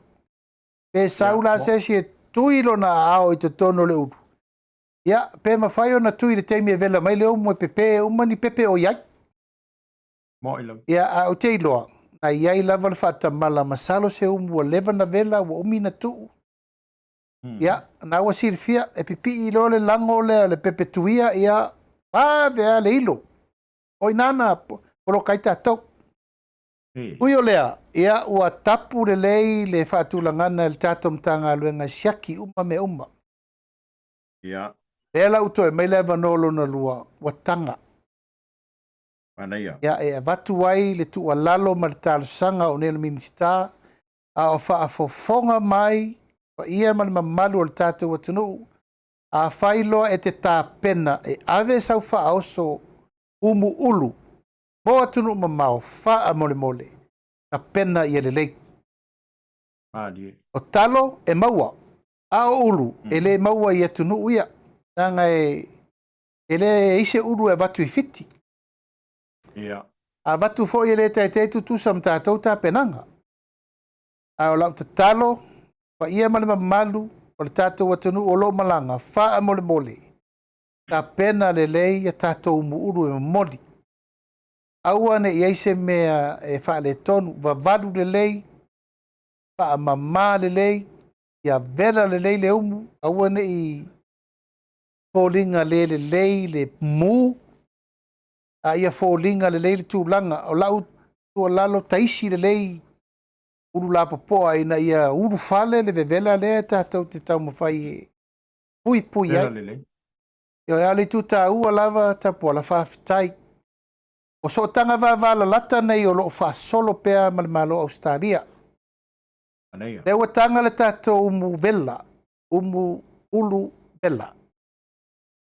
Pe sau la se isi e tui lona aao i totonu o le ulu, ia, pe mafai ona tui i le taimi e vela mai le umu e pepe uma ni pepe o i ai. Mo'i lava. Ia, ae ou te iloa, na i ai lava le faatamala, masalo se umu ua leva na vela, ua umi na tuu. Ia, na ua silafia, e pipii loa le lago lea o le pepe tuia, ia, vave lava le ilo. O i ina na poloka ai tatou. Ui o lea, ia, ua tapu lelei le faatulagana e le tatou Matagaluega e siaki uma mea uma. Ia. Lea la ua toe aumai le avanoa lona lua, ua taga. Manaia. Ia, e avatu ai le tuualalo ma le talosaga o nei o le Minisita, a o faafofoga mai paia ma le mamalu o le tatou atunuu, afai loa e te tapena e ave sau faaoso umuulu mo atunuu mamao, faamolemole, tapena ia lelei. Malie. O talo e maua, a o ulu e le maua i atunuu ia, leaga e e leai se ulu e avatu i Fiti. Ia. A avatu foi e le taitai tutusa ma tatou tapenaga. A o lau tatalo, paia ma le mamalu o le tatou atunuu o lo o malaga, faamolemole, tapena lelei a tatou umuulu e momoli. Aua ne i ai se mea e faaletonu, vavalu lelei, faamama lelei, ia vela lelei le umu, aua ne i foliga le lelei le mu, a ia foliga lelei le tulaga. O lau tuualalo, taisi lelei ulu lapopoa ina ia ulufale le vevela lea tatou te taumafai e puipui ai. Lelei. Ioe, a o le itu taua lava Tapuala, faafetai. O sootaga vavalalata nei o lo o faasolo pea ma le Malo o Ausetalia. Manaia. Lea ua taga le tatou umu vela, umu ulu vela.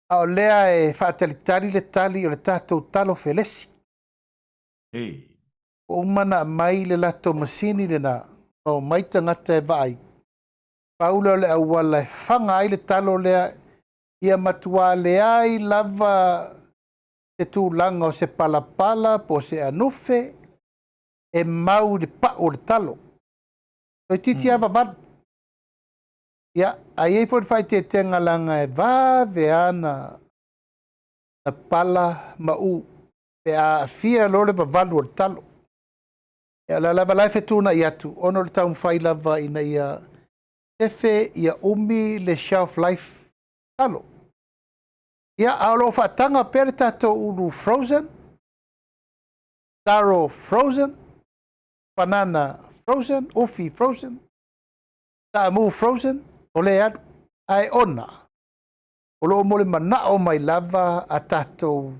A o lea e faatalitali le tali o le tatou talo felesi. E. Ua uma ona aumai le latou masini lena, ma omai tagata e vaai. Pau lea o le auala e faga ai le talo lea, ia matua leai lava se tulaga o se palapala po o se anufe e mau i le pau o le talo. Toeitiiti lava vavalu. Ia, a i ai foi le faaeteetega leaga e vave lava na pala ma u pe a aafia loa le vavalu o le talo. Ia, o lea lava la e fetuunai atu ona o le taumafai lava ina ia Sefe ia umi le shelf life talo. Ia, a o lo o faataga pea le tatou ulu frozen, taro frozen, banana frozen, ufi frozen, taamu frozen, o lea e alu. Ae ona, o lo o molemanao mai lava a tatou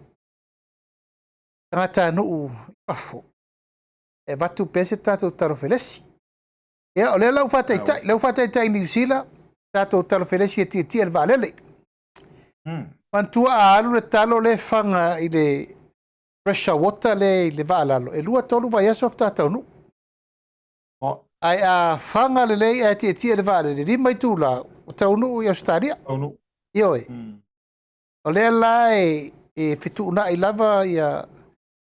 tagatanuu i fafo e avatu pea se tatou talo felesi. Ia, o lea la ua faataitai, lea ua faataitai i Niu Sila, tatou talo felesi e tietie i le vaalele. Manatua a alu le talo lea e faga i le pressure water lea i le vaa lalo, e 2, 3 vaiaso faatoa taunuu. Ae a faga lelei ae tietie i le vaalele, 5 itula ua taunuu i Ausetalia. Taunuu. Ioe. O lea la e fetuunai lava ia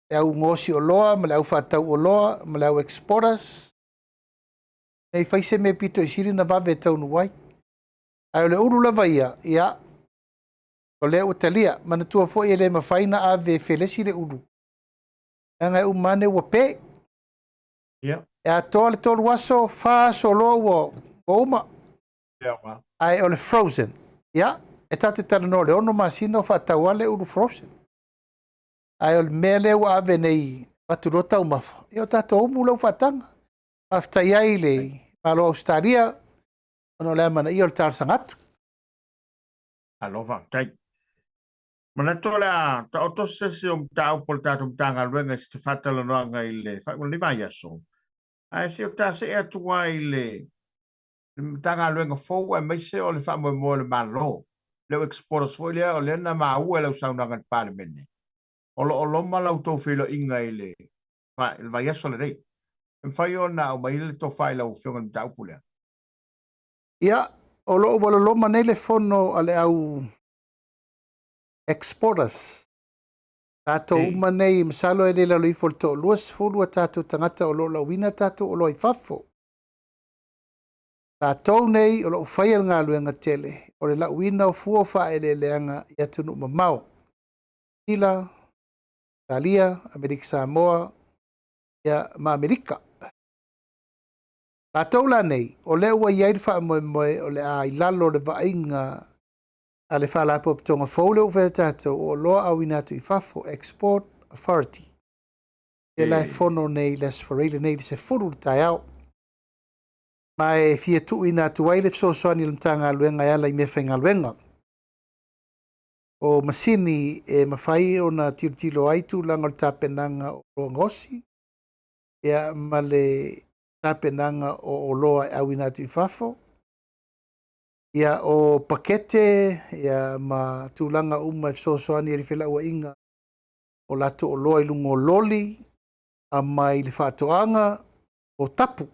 le au gaosi oloa ma le au faatau oloa ma le au exporters, nei fai se mea pito i sili ona vave e taunuu ai. Ae o le ulu lava ia, ia, o lea ua talia. Manatua foi e le mafai ona ave felesi le ulu, leaga e uma ane ua pe. E atoa le 3 aso, 4 aso loa ua uma. Ae o le frozen, ia, e tatou te talanoa i le 6 masina o faatau lava le ulu frozen. Ae o le mea lea ua ave nei avatu loa taumafa, ia o tatou umu lea ua faataga. Faafetai ai i le Malo o Ausetalia ona o le amanaia o le talosaga atu. Malo faafetai. Manatu o le a taoto se isi o mataupu o le tatou Matagaluega i se faatalanoaga i le faaiuga o lenei vaiaso. Ae se i o ta see atu ai i le Matagaluega fou aemaise o le faamoemoe o le Malo. Le au exporters foi lea, o lea na maua i lau saunoaga i le Palemene. O lo o loma la outou feiloaiga i le vaiaso lenei. E mafai ona aumai le tofa i lau Afioga i le mataupu lea? Ia, o lo o ua loloma nei le fono a le au exporters. Tatou uma nei, masalo e le lalo ifo o le toa 20 a tatou tagata o lo o lauina tatou oloa i fafo. Tatou nei o lo o faia le galuega tele o le lauina o fua o faaeleeleaga i atunuu mamao. Sila, Italia, Amerika Samoa, ia, ma Amerika. Tatou la nei, o lea ua i ai le faamoemoe o le a i lalo o le vaaiga a le Faalapotopotoga fou lea ua faia tatou o oloa auina atu i fafo, Export Authority. Lea la e fono nei i le Aso Faraile nei i le 10 i le taeao. Ma e fia tuuina atu ai le fesoasoani a le Matagaluega e ala i meafaigaluega. O masini e mafai ona tilotilo ai tulaga o le tapenaga o oloa gaosi, ia, ma le tapenaga o oloa e auina atu i fafo, ia, o pakete, ia, ma tulaga uma e fesoasoani ai i le felauaiga o latou oloa i luga o loli, mai le faatoaga, o tapu.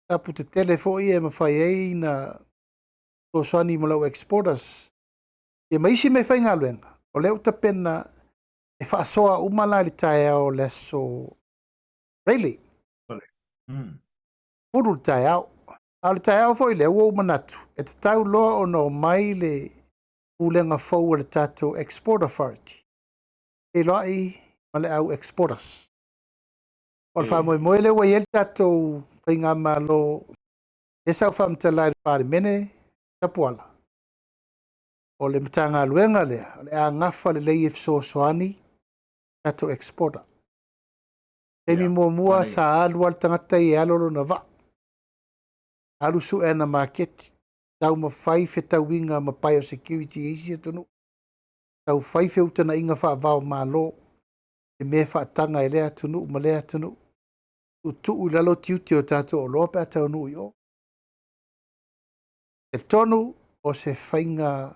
Tapu tetele foi e mafai ai na fesoasoani mo lau exporters. Ia ma isi meafaigaluega, o lea ua tapena e faasoa uma la i le taeao o le Aso Faraile. 10 i le taeao. A o le taeao foi lea ua ou manatu, e tatau loa ona omai le pulega fou a le tatou Export Authority, feiloai ma le au exporters. O le faamoemoe lea ua i ai le tatou faigamalo, lea sa ou faamatala i le Palemene Tapuala, o le Matagaluega lea, o le a gafa lelei e fesoasoani tatou exporter. Taimi muamua sa alu lava le tagata ia e alo lona vaa, alu sue ana maketi, taumafai fetauiga ma biosecurity i isi atunuu, taufai feutanaiga faavao malo, e mea faataga e lea atunuu ma lea atunuu, tuutuu i lalo tiute o tatou oloa pe a taunuu i o. Talitonu o se faiga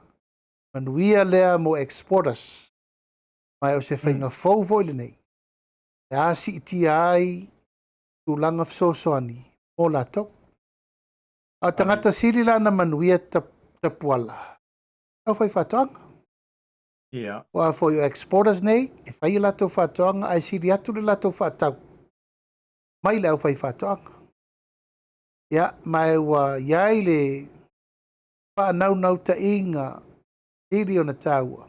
manuia lea mo exporters, ma o se faiga fou foi lenei, e a siitia ai tulaga fesoasoani mo latou. A o tagata sili la na manuia Tapuala, au fai faatoaga. Ua foi o exporters nei, e fai latou faatoaga ae sili atu le latou faatau mai le au fai faatoaga. Ia, ma e ua i ai le faanaunautai sili ona taua,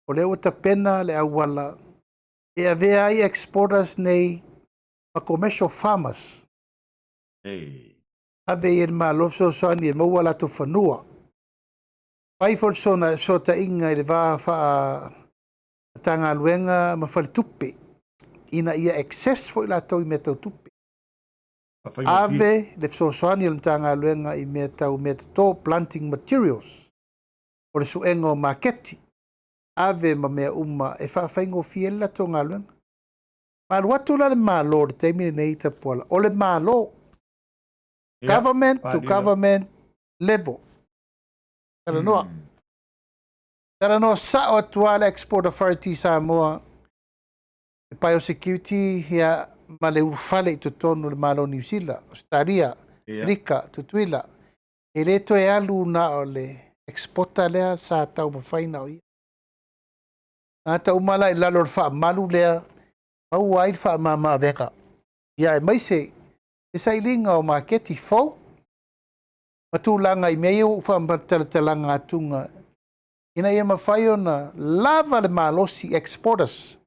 o lea ua tapena le auala e avea ai exporters nei ma commercial farmers. Ave i ai le Malo fesoasoani e maua latou fanua. Fai foi le fesootaiga i le va faa Matagaluega ma faletupe ina ia access foi latou i mea tau tupe. Ave le fesoasoani a le Matagaluega i mea tau meatoto, planting materials, o le suega o maketi, ave ma mea uma e faafaigofie ai le latou galuega. Ma alu atu la le Malo i le taimi lenei Tapuala, o le Malo, government to government level. Talanoa. Talanoa sao atu lava le Export Authority Samoa, le biosecurity ia, ma le ulufale i totonu o le Malo o Niu Sila, Ausetalia, Amerika, Tutuila. E le toe alu na o le exporter lea sa taumafai na o ia. Tagata uma la i lalo o le faamalu lea, maua ai le faamama-avega. Ia aemaise le sailiga o maketi fou ma tulaga i mea ia ua ou faamatalatalaga atuga ina ia mafai ona lava le malosi exporters.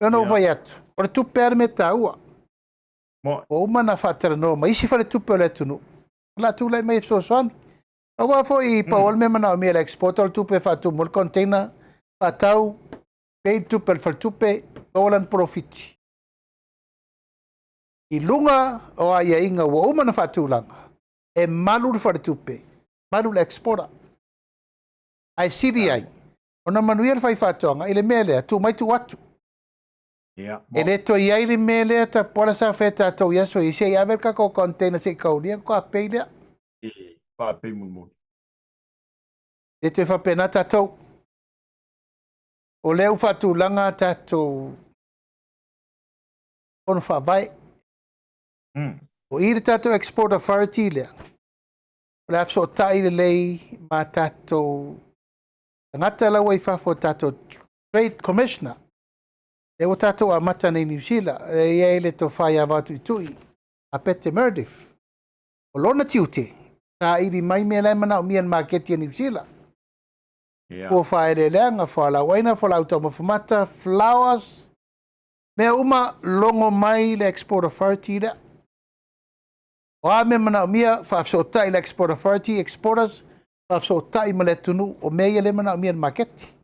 E ona ou fai atu, o le tupe lava le mea taua. Ua uma ona faatalanoa ma isi faletupe o le atunuu, o le a tulai mai e fesoasoani. Aua foi pau lava le mea manaomia e le exporter o le tupe e faatumu ai le container, faatau, pay le tupe a le faletupe, maua lana polofiti. I luga o aiaiga ua uma ona faatulaga, e malu le faletupe, malu le exporter. Ae sili ai ona manuia le faifaatoaga i le mea lea, tuu mai tuu atu. E le toe i ai le mea lea tapuala sa faia tatou i aso ia, se i ave le tatou container se i kaulia ona faatoa pay lea. Faapei mulimuli. E le toe faapena tatou. O lea ua faatulaga a tatou fono faavae. O i le tatou Export Authority lea, o le a fesootai lelei ma tatou tagata la ua i fafo, tatou Trade Commissioner. Lea ua tatou amata nei i Niu Sila, e i ai le tofa ia Vatuitui a Pete Meredith. O lona tiute, saili mai mea la e manaomia e le maketi a Niu Sila. Fua faaeleeleaga, fualaau aina, fualaau taumafa mata, flowers, mea uma logo mai le Export Authority lea. O a mea manaomia, faafesootai le Export Authority, exporters, faafesootai ma le atunuu o mea ia lea e manaomia e le maketi.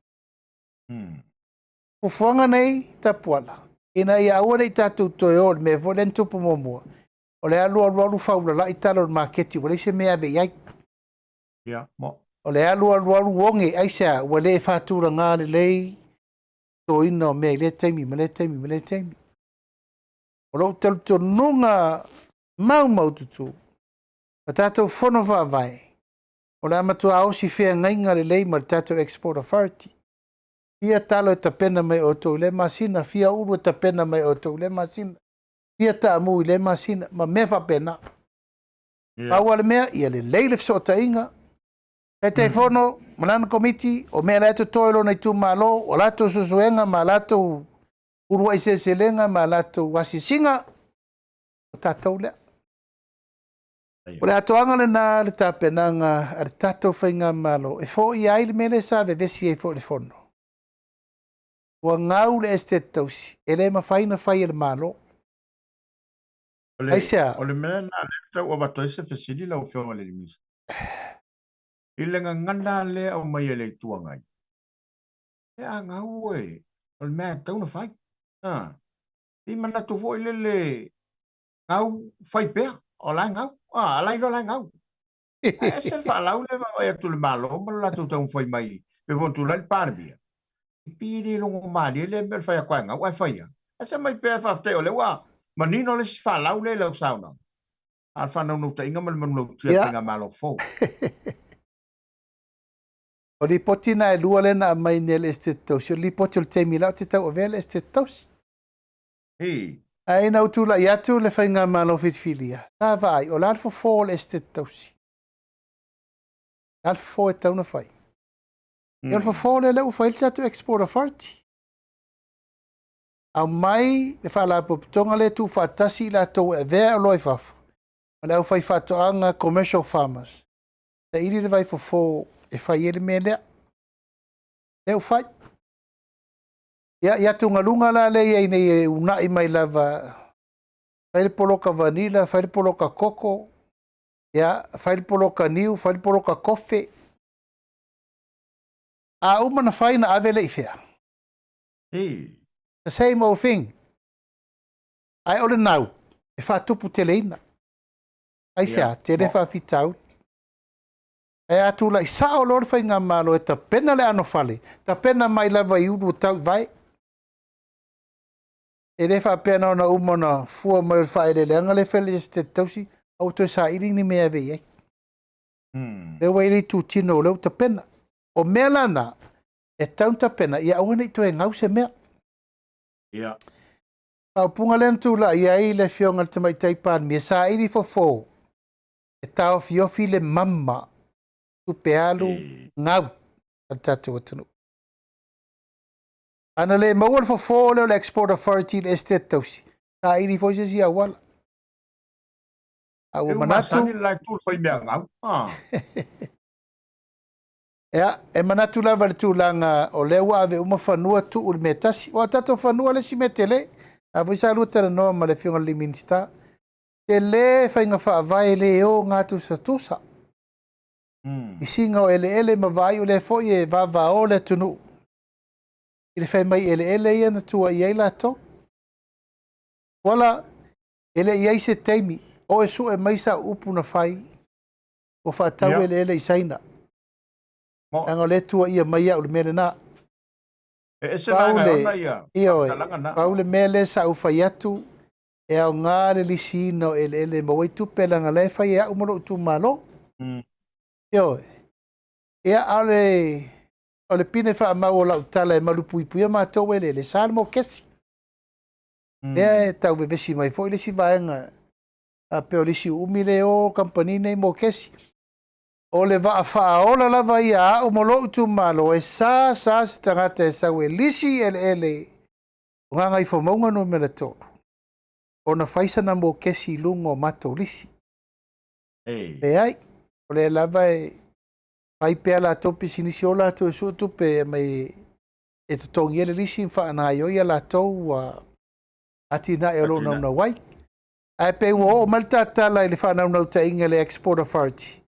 Fuafuaga nei Tapuala, ina ia aua ne i tatou toe o i le mea foi lea na tupu muamua, o le alu alu alu faulalai tala o le maketi ua leai se mea e ave i ai. O le alu alu alu oge, aisea, ua le faatulaga lelei totoina o mea i lea taimi ma lea taimi ma lea taimi. O lou talitonuga maumaututu, o tatou fono faavae, o le a matua osi feagaiga lelei ma le tatou Export Authority. Fia talo e tapena mai outou i lea masina, fia ulu e tapena mai outou i lea masina, fia taamu i lea masina, ma mea faapena. Pau lava le mea, ia lelei le fesootaiga, Taitaifono ma lana komiti, o mea la e totoe i lona itumalo, o latou suesuega ma latou uluai seleselega ma latou asiasiga, o tatou lea. O le atoaga lena le tapenaga a le tatou faigamalo e foia ai le mea lea sa vevesi ai foi i le fono. Ua gau le Esetete Tausi, e le mafai ona fai e le Malo. Aisea? O le mea lena lea e tau avatu ai se fesili lau Afioga i le Minisita. I le gagana lea e aumai e le Itu Agai, e a gau e, o le mea e tatau ona fai. I manatu foi lele gau fai pea, o la e gau. A la iloa la e gau. Ae ese le faalau lea e vaavaai atu i le Malo ma le latou taumafai mai pe foi ona tulai le Palemia. E pei e le logo malie lea mea o le fai atu e gau ae fai lava. Ae se aumai pea faafetai o lea ua manino le isi faalau lea i lau saunoaga. A o le faanaunautaiga ma le manulautia o le faigamalo fou. O lipoti na e lua lea na aumai nei a le Esetete Tausi, o le lipoti o le taimi la ou te tauavea le Esetete Tausi. Ae ina ua tulai atu le faigamalo filifilia, sa vaai, o le a le fofo o le Esetete Tausi? O le a le fofo e tatau ona fai? Ia o le fofo lea lea ua fai ai le tatou Export Authority. Aumai le faalapotopotoga lea e tuufaatasi i latou e avea oloa i fafo ma le aufaifaatoaga commercial farmers. Saili le vaifofo e fai ai le mea lea. Lea ua fai. Ia, i atugaluga la lea e i ai nei e uunai mai lava, fai le poloka vanilla, fai le poloka koko. Ia, fai le poloka niu, fai le poloka kofe. A uma na fai na ave lea i fea? The same old thing. Ae o le nau, e faatupu teleina. Aisea? Tele faafitauli. Ae a tulai sao loa le faigamalo e tapena le anofale, tapena mai lava i ulu o tau i vae. E le faapea na ona uma ona fua mai o le faaeleeleaga lea e fai e le Esetete Tausi, a ua toe saili ni mea e ave i ai. Lea ua i ai le itutino o lea ua tapena. O mea la na, e tatau ona tapena ia aua ne i toe gau se mea. Faaupuga lea na tulai ai le Afioga i le Tamaitai Palemia, saili fofo e taofiofi le mama tupe alu gau a le tatou atunuu. A na le maua le fofo lea o le Export Authority i le Esetete Tausi, saili foi se isi auala. A ua manatu... Masani le la itu le fai mea gau. Ia, e manatu lava i le tulaga o lea ua ave uma fanua tuu i le mea tasi. Aua o tatou fanua le isi mea tele. A foi sa lua talanoa ma le Afioga i le Minisita, tele faiga faavae le o gatusatusa. I siga o eleele ma vaai o lea foi e vavao le atunuu i le fai mai eleele ia na tuuaia ai latou. Tuala, e le i i ai se taimi o e sue mai sau upu na fai ua faatau eleele i Saina. Leaga o lea e tuuaia mai au i le mea lena. E ese vaega e ona ia faamatalaga na. Pau le mea lea sa ou fai atu, e aoga le lisiina o eleele e maua ai tupe, leaga o la e fai e au ma lou itumalo. Ioe. Ia, a o le pine faamau o lau tala e malupuipuia matou eleele, sa le mokesi. Lea e tau vevesi mai foi le isi vaega, a pei o le isi uumi lea e o kamupani nei mokesi. O le vaa faaola lava ia a au ma lou itumalo, e sa sa se tagata e sau e lisi eleele o Gagaifomauga Nu.3, ona fai sana mokesi i luga o matou lisi. Leai, o lea lava e fai pea latou pisinisi o latou e sue tupe e aumai e totogi ai le lisi ma faagaoioi a latou atinae o lo o naunau ai. Ae pei ua oo mai le tatala i le faanaunautaiga i le Export Authority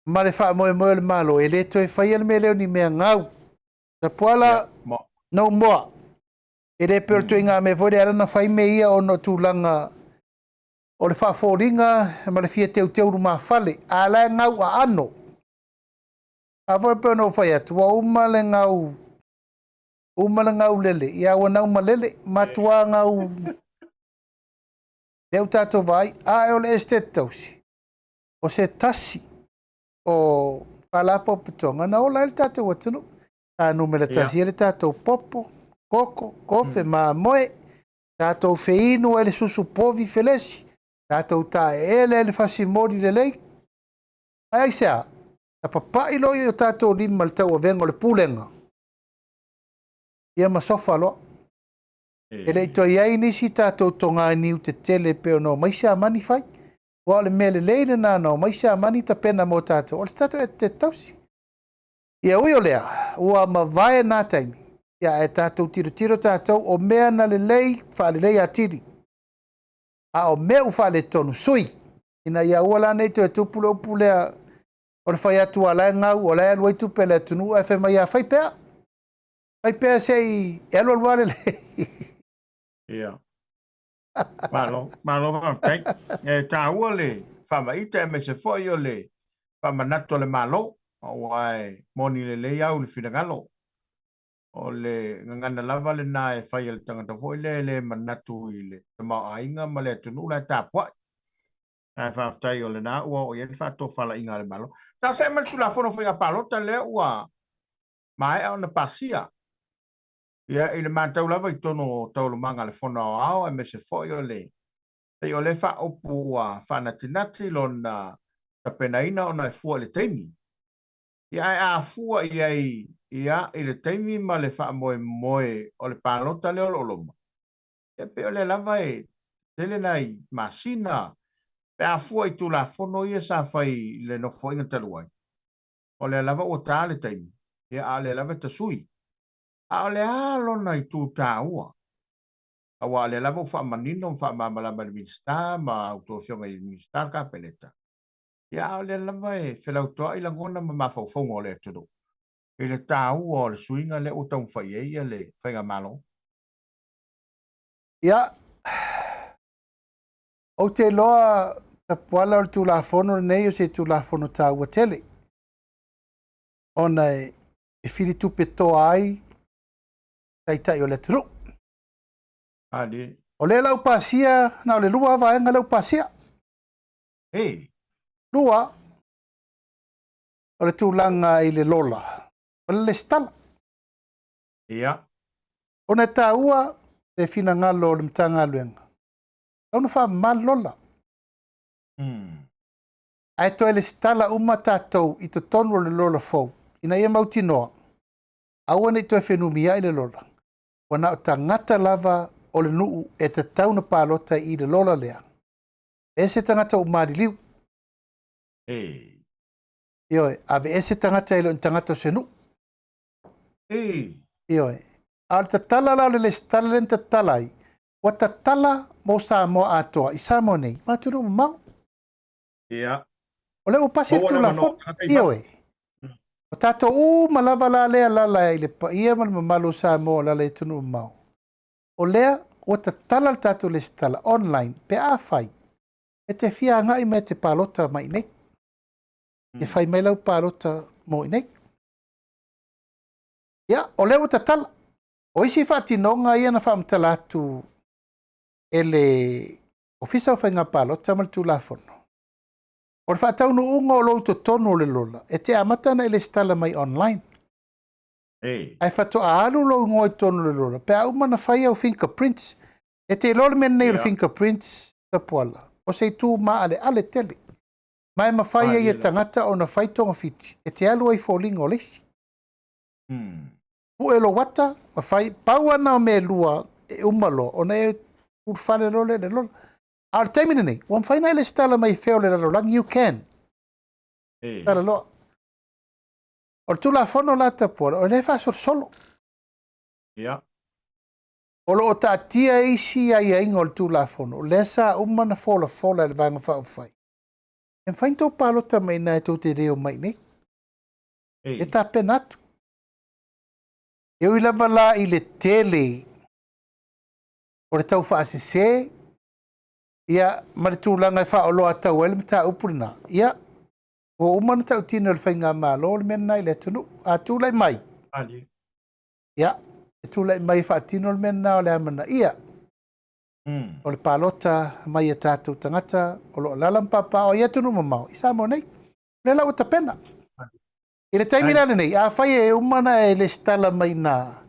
ma le faamoemoe o le Malo e le toe faia le mea lea o ni mea gau. Tapuala, no more. E le pei o le ituaiga mea foi lea e ala ona fai mea ia ona o tulaga o le faafoliga ma le fia teuteu lumafale, a la e gau aano. A foi pei ona ou fai atu, ua uma le gau, uma le gau lele, ia ua nau malele, matua gau lea ua tatou vaai. A o le Esetete Tausi, o se tasi o faalapotopotoga na ola ai le tatou atunuu. Sa numera tasi ai le tatou popo, koko, kofe, mamoe, tatou feinu ai le susu povi felesi, tatou taeele ai le fasimoli lelei. Ae aisea? Na papai loa i o tatou lima le tauavega o le pulega, ia ma sofa loa. E le i toe i ai nisi tatou toganiu tetele pei ona omai Siamani fai. Aua o le mea lelei lena na omai Siamani tapena mo tatou, o le tatou Esetete Tausi. Ia ui o lea, ua mavae na taimi, ia ae tatou tilotilo tatou o mea na lelei, faalelei atili. A o mea ua faaletonu, sui, ina ia aua la ne i toe tupu le upu lea o le fai atu a la e gau, o la e alu ai tupe a le atunuu, ae fai mai, a fai pea. Fai pea se i e alu alu lava lelei. Ia. Malo, malo faafetai. E taua le faamaite aemaise foi o le faamanatu a le Malo, aua e moni lelei au i le finagalo. O le gagana lava lena e fai e le tagata foi lea e le manatu i le tamaoaiga ma le atunuu la e tapuai. Ae faafetai o lena ua oo i ai le faatofalaiga a le Malo. Ta see mai le Tulafono o Faiga Palota lea ua maea ona pasia. Ia, i le matau lava i totonu o taualumaga a le Fono Aoao aemaise foi o le pei o lea faaupu ua faanatinati lona tapenaina ona e fua i le taimi. Ia, ae a fua i ai ia i le taimi ma le faamoemoe o le palota lea o lo o loma, ia pei o lea lava e tele nai masina pe a fua i Tulafono ia sa fai i le Nofoaiga talu ai, o lea lava ua ta le taimi, ia a o lea lava e tasui. A o le a lona itu taua? Aua o lea lava ua faamanino ma faamalamalama e le Minisita ma a outou Afioga i Minisita o le Kapeneta. Ia, a o lea lava e felautoa'i lagona ma mafaufauga o le atunuu i le taua o le suiga lea ua taumafai i ai le Faigamalo. Ia, ou te iloa Tapuala o le Tulafono lenei o se Tulafono taua tele, ona e filitupe toa ai taitai o le atunuu. Ali. O lea la ua pasia, na o le lua vaega lea ua pasia. Hey. Lua, o le tulaga i le lola, o le lesitala. Ia. Ona e taua le finagalo o le Matagaluega, tatau ona faamama le lola. Ae toe lesitala uma tatou i totonu o le lola fou, ina ia mautinoa, aua ne i toe fenumiai le lola. Ua na o tagata lava o le nuu e tatau ona palota i le lola lea. Ese tagata ua maliliu. Ei. Ioe, aveese tagata e le o ni tagata o se nuu. Ei. Ioe. A o le tatala la o le lesitala lea na tatala ai, ua tatala mo Samoa atoa i Samoa nei, ma atunuu mamao. Ia. O lea ua pasi le Tulafono. Ioe. O tatou uma lava la lea lala i le paia ma le mamalu o Samoa o lala i atunuu mamao. O lea ua tatala le tatou lesitala online pe afai e te fia agai mai e te palota mai i inei. E fai mai lau palota mo i inei. Ia, o lea ua tatala. O isi faatinoga ia na faamatala atu e le Ofisa o Faiga Palota ma le Tulafono. O le faataunuuga o lou totonu o le lola, e te amata ona e lesitala mai online. Ei. Ae faatoa alu lou igoa i totonu o le lola, pe a uma ona fai au fingerprints. E te iloa le mea lenei o le fingerprints, Tapuala, o se itu maaleale tele. Ma e mafai ai e tagata ona fai togafiti e te alu ai i foliga o le isi. Pue lou ata ma fai, pau lava na o mea e lua e uma loa ona e ulufale loa lea i le lola. A o le taimi lenei, ua mafai ona e lesitala mai fea o le lalolagi, you can. Tala loa. O le Tulafono la Tapuala, o lea e faasolosolo. Ia. O lo o taatia isi aiaiga o le Tulafono, lea sa uma ona folafola e le Vaega Faaupufai. E mafai ona tou palota mai i ina e tou te le omai i inei. E tapena atu. E ui lava la i le tele o le taufaasese, ia, ma le tulaga e faaoloatau ai le mataupu lena, ia, ua uma ona tautino e le Faigamalo le mea lena i le atunuu. A tulai mai, ia, e tulai mai e faatino le mea lena o le amanaia o le palota mai a tatou tagata o lo o alaala ma papaaao i atunuu mamao i Samoa nei. O lea la ua tapena. I le taimi la lenei, afai e uma ona e lesitala mai i ina,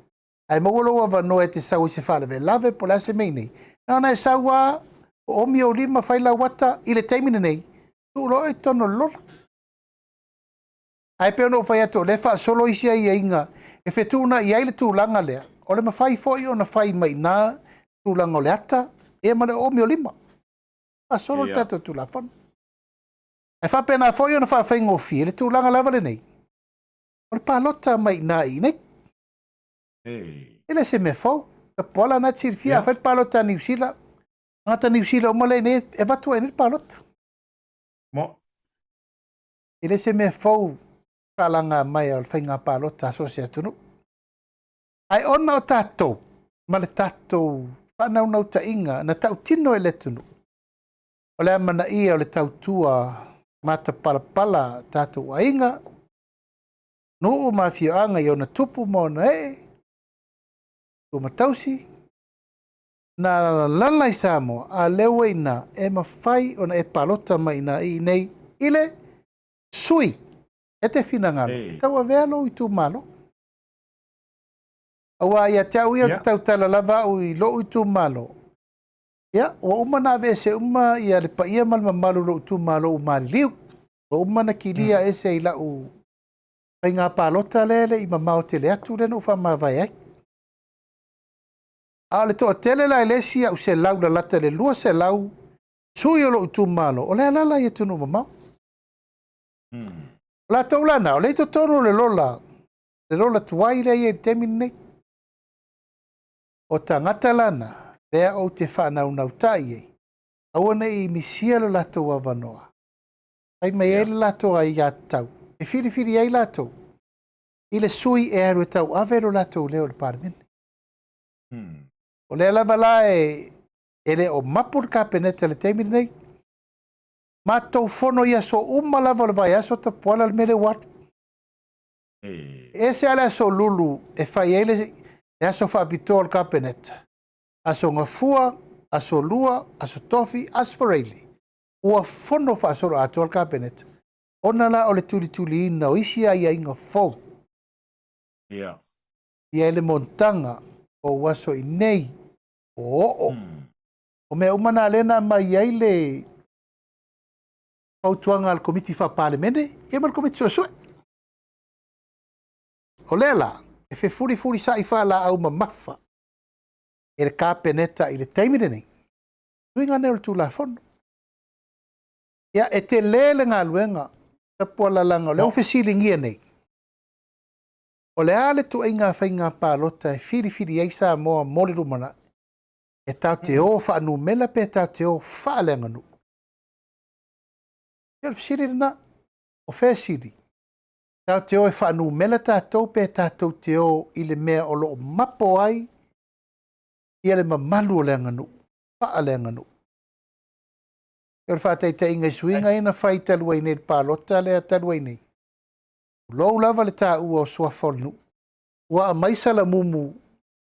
ae maua lou avanoa e te sau ai se faalavelave po o le a se mea i inei, na ona e sau lava, oomi ou lima, fai lau ata, i le taimi lenei, tuu loa oe i totonu o le lola. Ae pei ona ou fai atu, o lea e faasolo isi aiaiga e fetuunai ai le tulaga lea, o le mafai foi ona fai mai i ina tulaga o le ata ia ma le oomi o lima. Faasolo le tatou Tulafono. Ae faapena foi ona faafaigofie le tulaga lava lenei, o le palota mai i ina i inei. E le se mea fou. Tapuala na te silafia, a fai le palota a Niu Sila, tagata Niu Sila uma lea i inei, e avatu ai nei le palota. Mo. E le se mea fou faalaga mai o le faiga palota a so o se atunuu. Ae ona o tatou ma le tatou faanaunautaiga na tautino e le atunuu, o le amanaia o le tautua matapalapala a tatou aiga, nuu ma afioaga i ona tupu ma ona ee, tumatausi, na alalala i Samoa, a lea ua i ina, e mafai ona e palota mai ina i inei i le sui e te finagalo e tauavea lou itumalo. Aua ia te au ia, ou te tautala lava au i lou itumalo. Ia, ua uma ona aveese uma ia le paia ma le mamalu o lou itumalo ua maliliu. Ua uma ona kilia ese i lau faiga palota lea e le i mamao tele atu lea na ou faamavae ai. A o le toatele la e le isi au selau lalata i le 200 sui o lou itumalo, o lea alaala i atunuu mamao. O latou la na, o lea i totonu o le lola, le lola tuai lea e i ai i le taimi lenei. O tagata la na, lea ou te faanaunautai ai, aua ne i misia lo latou avanoa. Fai mai ai le latou aiatatau e filifili ai latou i le sui e alu e tauave lo latou leo i le Palemene. O lea lava la e le o mapu le Kapeneta i le taimi lenei. Matou fono i aso uma lava o le vaiaso Tapuala le mea lea ua alu. E ese lava le aso Lulu e fai ai le aso faapitoa o le Kapeneta, aso Gafua, aso Lua, aso Tofi, aso Faraile, ua fono faasoloatoa le Kapeneta, ona la o le tulituliina o isi aiaiga fou. Ia. Ia le monotaga o ou aso i nei, o oo. O mea uma na lea na aumai ai le fautuaga a le Komiti Faa-Palemene ia ma le Komiti Suesue. O lea la, e fefulifulisa'i faalaau mamafa e le Kapeneta i le taimi lenei, suiga nei o le Tulafono. Ia, e tele le galuega, Tapuala, leaga o lea ua fesiligia nei, o le a le ituaiga faiga palota e filifili ai Samoa mo le lumanai? E tatou te o faanumera pe tatou te o faaleaganuu? Ia, o le fesili lena. O fea e sili? Tatou te o e faanumera tatou pe tatou te o i le mea o lo o mapo ai ia le mamalu o le aganuu, faaleaganuu. O le faataitaiga i suiga ia na fai talu ai nei i le palota lea talu ai nei, tulou lava le taua o suafa o le nuu, ua aumai Salamumu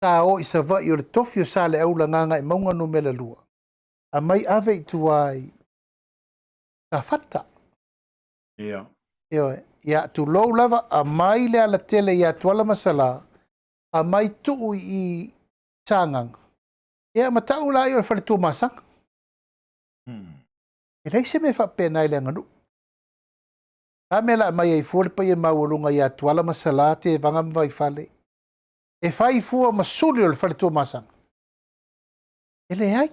sa o i Savaii o le tofi o Saleaula Gagaemauga numera 2, aumai ave i tua i Safata. Ia. Ioe. Ia, tulou lava, aumai le alatele ia Tuala ma Salā, aumai tuu i Sagaga, ia ma tau laia o le fale Tuamasaga. E leai se mea faapena i le aganuu. A mea la aumai ai fua le paia maualuga ia Tuala ma Salā, Tevaga ma Vaifale, e fai fua ma suli o le fale Tuamasaga? E leai.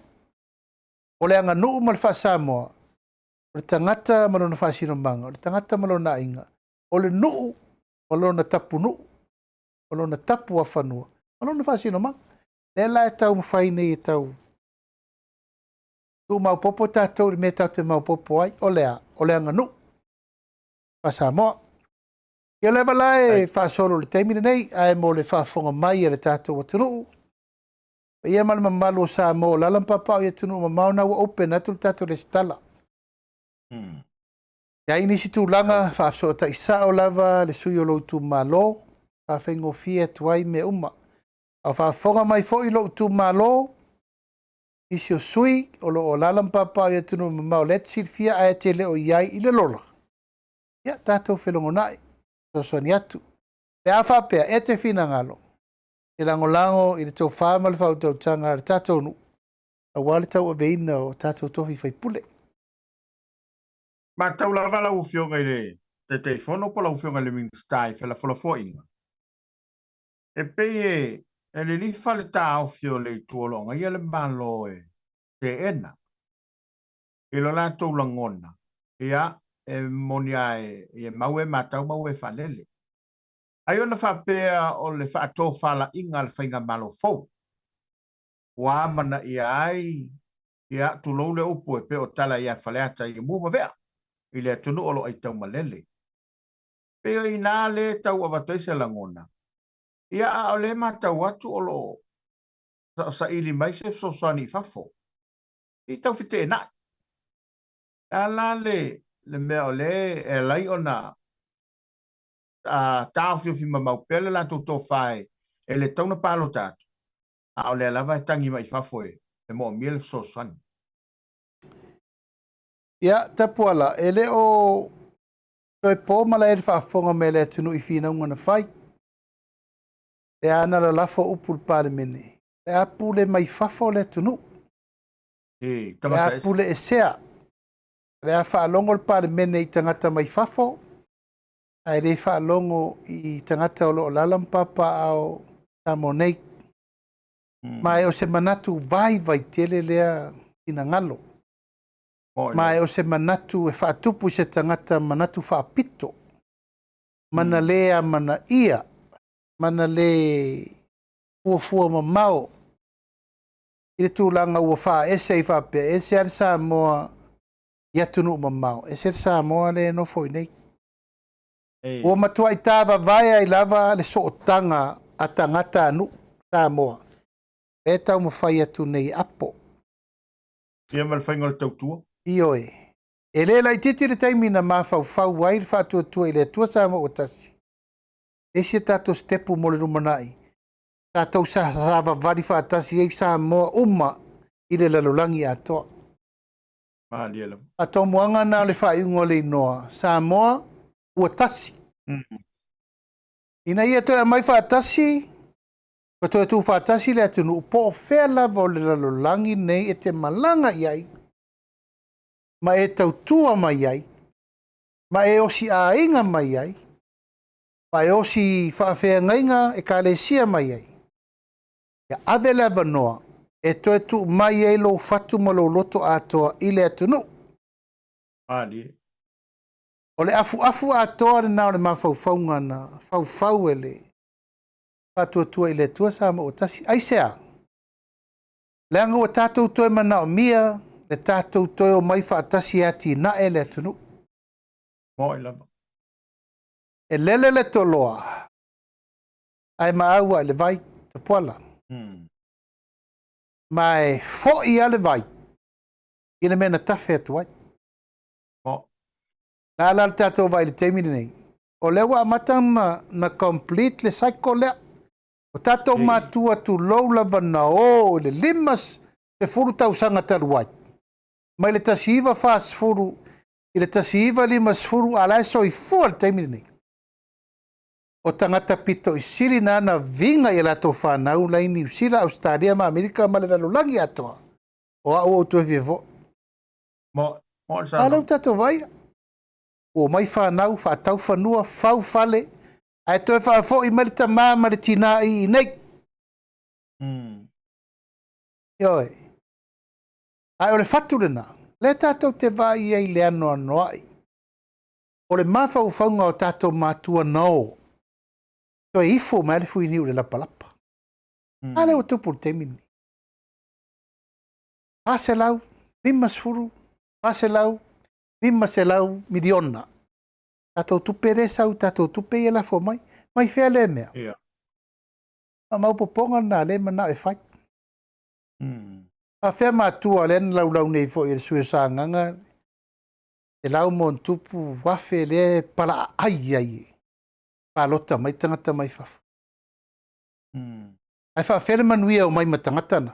O le aganuu ma le faa-Samoa, o le tagata ma lona faasinomaga, o le tagata ma lona aiga, o le nuu ma lona tapunuu, ma lona tapuafanua, ma lona faasinomaga. Lea la e taumafai nei e tau tuumaopopo tatou i le mea tatou te maopoopo ai, o le a? O le aganuu faa-Samoa. Ia o lea lava la e faasolo i le taimi lenei, ae mo le faafofoga mai a le tatou atunuu, paia ma le mamalu o Samoa o alaala ma papaaao i atunuu mamao, na ua open atu le tatou resitala. E i ai nisi tulaga faafesootai sao lava le sui o lou itumalo, faafaigofie atu ai mea uma. A o faafofoga mai foi lou itumalo, nisi o sui o lo o alaala ma papaaao i atunuu mamao lea e te silafia ae te le o i ai i le lola, ia tatou felogonai, fesoasoani atu. Pe a faapea e te finagalo e lagolago i le tofa ma le faautautaga a le tatou nuu aua le tauaveina o tatou tofi faipule. Matau lava lau Afioga i le Taitaifono po o lau Afioga i le Minisita i felafolafoaiga, e pei e lilifa le taofi o le itu o lo o agaia le Malo e teena i lo latou lagona, ia, e moni lava e mau e matau ma e faalele. Ai ona faapea o le faatofalaiga a le faigamalo fou, ua amanaia ai, ia, tulou le upu e pei o tala ia Faleata i mua ma vea i le atunuu o lo o aitaumalele. Pei o i ina le tau avatu ai se lagona, ia, a o lea matau atu o lo o saili mai se fesoasoani i fafo, i tau feteenai. E a la le mea o lea e ala ai ona taofiofi mamau pea le latou tofa e le tatau ona palota atu, a o lea lava e tagi mai i fafo e moomia le fesoasoani. Ia, Tapuala, e le o toe po malae le faafofoga mai a le atunuu i finauga na fai. Lea na lalafo upu i le Palemene, le a pule mai fafo le atunuu. E, Le a pule esea. Le a faalogo le Palemene i tagata mai fafo, ae le faalogo i tagata o lo o alaala ma papaaao Samoa nei. Ma e o se manatu vaivai tele lea finagalo. Ma e o se manatu e faatupu i se tagata manatu faapito, mana le amanaia, mana le fuafua mamao i le tulaga ua faaese ai faapea, e ese lava le Samoa. i atunuu mamao, ese le Samoa lea e nofo i inei. Ua matuai tavavae ai lava le sootaga a tagatanuu Samoa lea e taumafai atu nei e apo. Ia ma le faiga o le tautua. Ioe. E le laitiiti le taimi na mafaufau ai le Faatuatua i le Atua Samoa ua Tasi, e isi a tatou sitepu mo le lumanai, tatou savavali faatasi ai Samoa uma i le lalolagi atoa. Malie lava. A tomuaga na o le faaiuga o le inoa Samoa ua tasi. Ina ia toe aumai faatasi ma toe tuufaatasi le atunuu, po o fea lava o le lalolagi nei e te malaga i ai, ma e tautua mai ai, ma e osi aiga mai ai, ma e osi faafeagaiga ekalesia mai ai, ia ave le avanoa e toe tuu mai ai lou fatu ma lou loto atoa i le atunuu. Malie. O le afuafu atoa lena o le mafaufauga na faufau e le Faatuatua i le Atua Samoa ua Tasi. Aisea? Leaga ua tatou toe manaomia le tatou toe omai faatasi e atinae le atunuu. Moi lava. E lele le toloa, ae maau i le vai, Tapuala. Ma e foi lava le vai i le mea na tafe atu ai. Mo. La la le tatou vai i le taimi lenei. O lea ua amata na complete le cycle lea. O tatou matua tulou lava na o i le 50 tausaga talu ai. Mai le 1940 i le 1950 a la e soifua le taimi lenei. O tagata pito i sili na na viga i a latou whanau la i Niu Sila, Australia ma Amerika ma le lalolagi atoa. O au ou toe fia foi. Mo, mo le A lea ua tatou vaai, ua omai whanau, whaatau fanua, fau fale, ae toe faafoi mai le tamā ma le tinā i inei. Ioe. Ae o le fatu lena, lea tatou te vaai ai i le anoanoai. O le mafaufauga o tatou matua na o, toe ifo mai le fuiniu i le lapalapa. A lea ua tupu i le taimi lenei. 450, 400, 500 miliona. Tatou tupe lea e sau, tatou tupe ia lafo mai. Mai fea lea mea? Ia. Faamaopoopoga lena lea e manao e fai. Faafefea matua lea na laulau nei foi e le sui o Sagaga, 100,000+ lea e palaaai ai e palota mai tagata mai fafo. Ae faafefea le manuia o mai ma tagata na?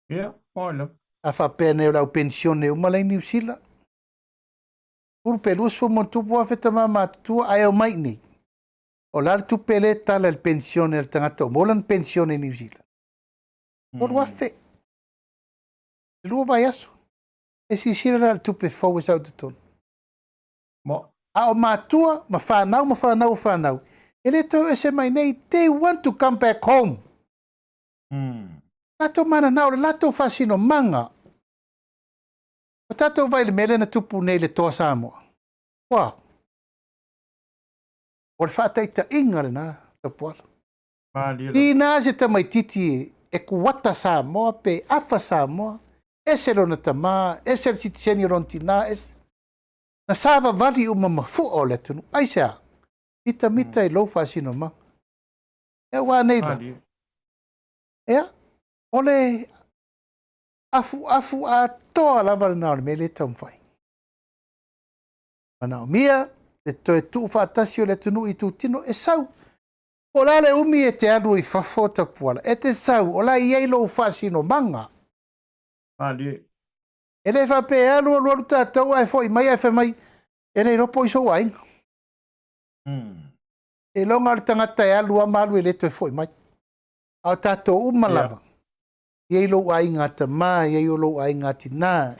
Ia, moi lava. A faapea nei o le au penisione uma la i Niu Sila. 10 pe 20,000+ tama matutua ae omai i nei. O la le tupe lea e tala i le penisione a le tagata o maua lana penisione i Niu Sila. 3,000. Le lua vaiaso. E silasila la i le tupe fou e sau i totonu. Mo. A o matua ma whanau ma whanau o whanau, e le toe ese mai nei, they want to come back home. Latou mananao, o le latou faasinomaga. O tatou vai i le mea lea na tupu nei i le Toa Samoa. Ua. O le faataitaiga lena, Tapuala. Malie lava. Tina se tamaitiiti e kuata Samoa pe afa Samoa, ese lona tamā, ese le sitiseni o lona tinā, ese. Na savavali uma ma fua o le atunuu. Aisea? Mitamita i lou faasinomaga. Ia ua nei la. Malie. Ia, o le afuafu atoa lava lena o le mea lea e taumafai. Manaomia le toe tuufaatasi o le atunuu i itutino e sau. Po o le a le umi e te alu i fafo Tapuala, e te sau, o la e i ai lou faasinomaga. Malie. E le faapea e alu alu alu tatou ae foi mai ae fai mai, e le iloa po o i sou aiga. Seiloga o le tagata e alu lava ma alu e le toe foi mai. A o tatou uma lava, e i ai lou aiga a tamā, e i ai o lou aiga a tinā,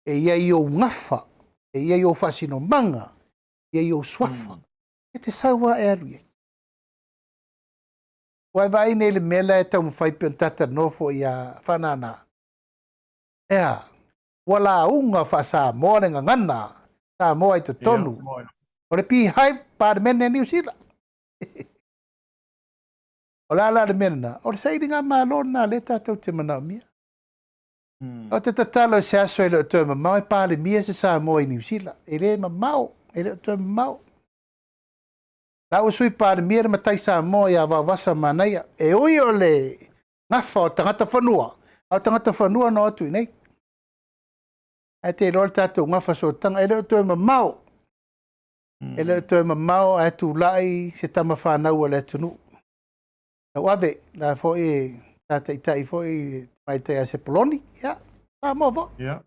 e i ai ou gafa, e i ai ou faasinomaga, e i ai ou suafa. E te sau lava e alu i ai. Ua e vaai nei i le mea lea e taumafai pei ona tatalanoa foi ia Faanana. Ea, ua lauga faa-Samoa le gagana Samoa i totonu o le Beehive Palemene a Niu Sila. O le a la le mea lena? O le sailigamalo lena lea tatou te manaomia. Ou te tatalo i se aso e le o toe mamao e Palemia se Samoa i Niu Sila. E le mamao, e le o toe mamao. La ua sui Palemia le matai Samoa ia Vaovasa Manaia. E ui o le gafa o tagata fanua, a o tagata fanua na o atu i nei. Ae te iloa le tatou gafa sootaga, e le o toe mamao. E le o toe mamao ae tulai se tama fanau a le atunuu. Tauave, la foi e sa taitai foi i le tamaitai ia Sepoloni, ia, Samoa foi. Ia.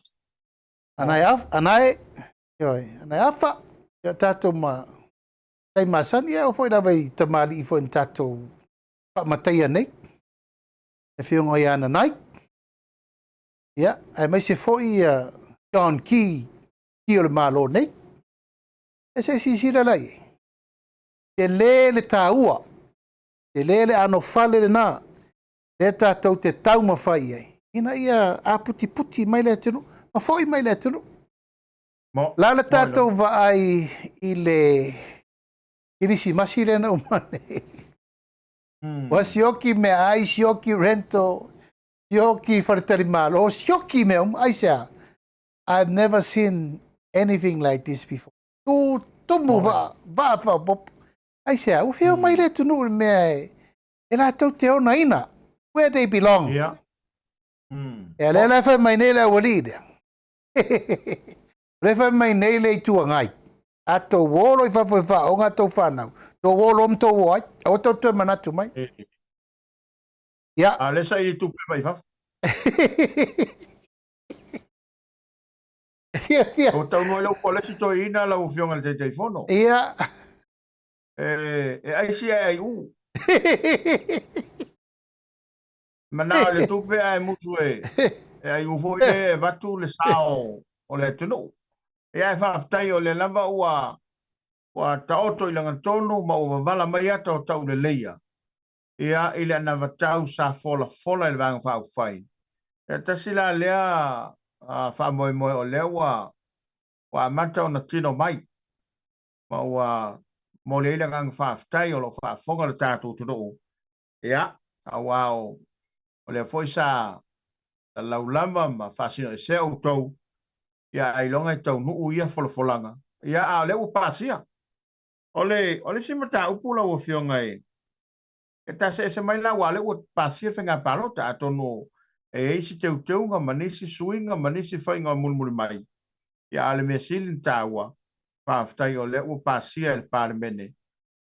Anae, anae, ioe, anae afa, ia tatou ma tai masani, ia oo foi lava i tamalii foi na tatou faamataia nei, le afioga ia Nanai, ia, aemaise foi ia John Key, Key o le Malo nei. E se i silasila la i ai. Tele le taua, tele le anofale lena, lea tatou te taumafai i ai, ina ia aputiputi mai le atunuu, ma foi mai le atunuu. La le tatou vaai i le Kirisimasi lea na uma nei. Ua sioki meaai, sioki rental, sioki faletalimalo, sioki mea uma. Aisea? I've never seen anything like this before. Tu tumu vaa, vaa faaopoopo. Aisea? Ua fia omai le atunuu i le mea e, e latou te onaina. Where they belong. Ia. Ia, lea la e fai mai nei le aualii lea. O lea e fai mai nei le Itu Agai. A tou o loa i fafo e faaoga a tou fanau, tou o loa ma tou o ai. Aua tou te toe manatu mai. Ia. A o lea sa i tupe mai fafo. Fia, fia. Ua taunuu ai lau kolesi toeaina lau Afioga i le Taitaifono. Ia. E aisi ae ai u. Manao i le tupe ae musu e e ai u foi le e avatu le sao o le atunuu. Ia ae faafetai o lea lava ua ua taoto i lagatonu ma ua vavala mai ata o tauleleia ia i le anavatau sa folafola i le Vaega Faaupufai. Ia tasi la lea faamoemoe o lea ua ua amata ona tino mai ma ua momoli ai le agaga faafetai o lo o faafofoga le tatou atunuu. Ia, aua o lea foi sa laulama ma faasinoesea outou, ia ailoga e taunuu ia folafolaga, ia a o lea ua pasia. O le, o le isi mataupu lau Afioga e, e taseese mai la, aua o lea ua pasia le faiga palota, atonu e i ai isi teuteuga ma nisi suiga ma nisi faiga mulimuli mai, ia a o le mea sili ona taua, faafetai o lea ua pasia e le Palemene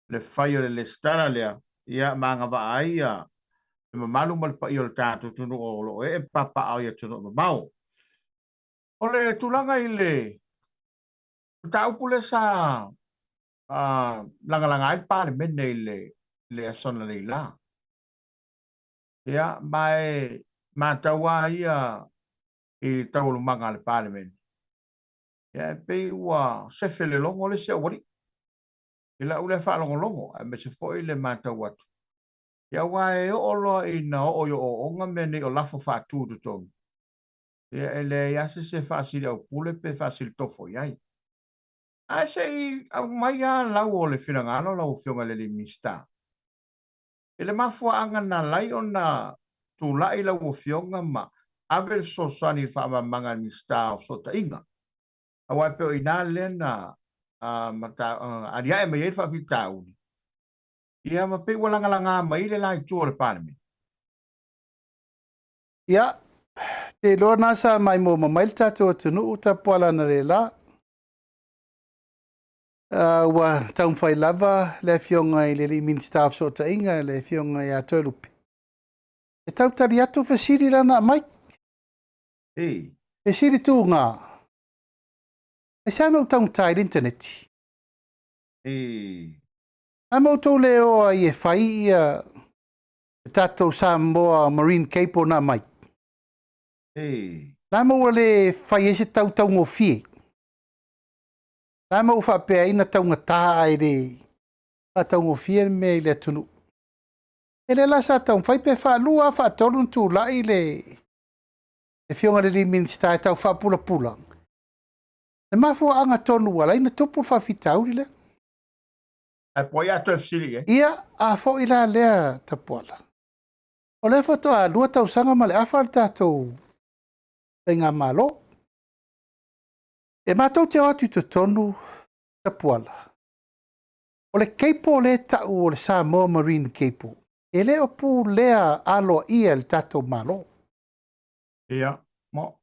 le fai o le lesitala lea, ia, ma agavaa ai ia le mamalu ma le paia o le tatou atunuu o lo o ee ma papaaao i atunuu mamao. O le tulaga i le mataupu lea sa lagalaga ai le Palemene i le aso analeila, ia, ma e matau lava ia i taualumaga a le Palemene, ia, e pei ua sefe le logo le isi aualii i lau lea faalogologo aemaise foi le matau atu, ia aua e oo loa ina oo i ooooga mea nei o lafo faatu i totonu, ia e leai lava se isi e faasiliaupule pe faasilitofo i ai. Ae se i aumai lava lau o le finagalo lau Afioga i le alii Minisita i le mafuaaga na ala ai ona tulai lau Afioga ma ave le fesoasoani i le faamamaga a le Minisita o Fesootaiga. Aua e pei o i ina lea na aliae mai ai le faafitauli, ia ma pei ua lagalaga mai le la itu o le Palemene. Ia, te iloa na sa maimoa mai le tatou atunuu tapuala analeila. Ua taumafai lava le Afioga i le alii Minisita o Fesootaiga, le Afioga ia Toelupe, e tau tali atu fesili la na aumai. Ei. Fesili tuga, aisea mea ua taugata ai le initaneti? Ei. A ma outou le o ai e fai ia le tatou Samoa Marine Cable na aumai? Ei. La ma ua le fai ai se tau taugofie? La ma ua faapea ai na taugata ae le faataugofie le mea i le atunuu? E le la sa taumafai pe faalua faatolu na tulai le Afioga i le alii Minisita e tau faapulapula le mafuaaga tonu ua ala ai ona tupu le faafitauli lea. Ae po ai a toe fesili i ai? Ia, a foi la lea Tapuala, o lea faatoa 2 tausaga ma le afa le tatou Faigamalo. E matou te o atu i totonu Tapuala. O le cable lea e tau o le Samoa Marine Cable, e le o pulea aloaia e le tatou Malo. Ia, mo.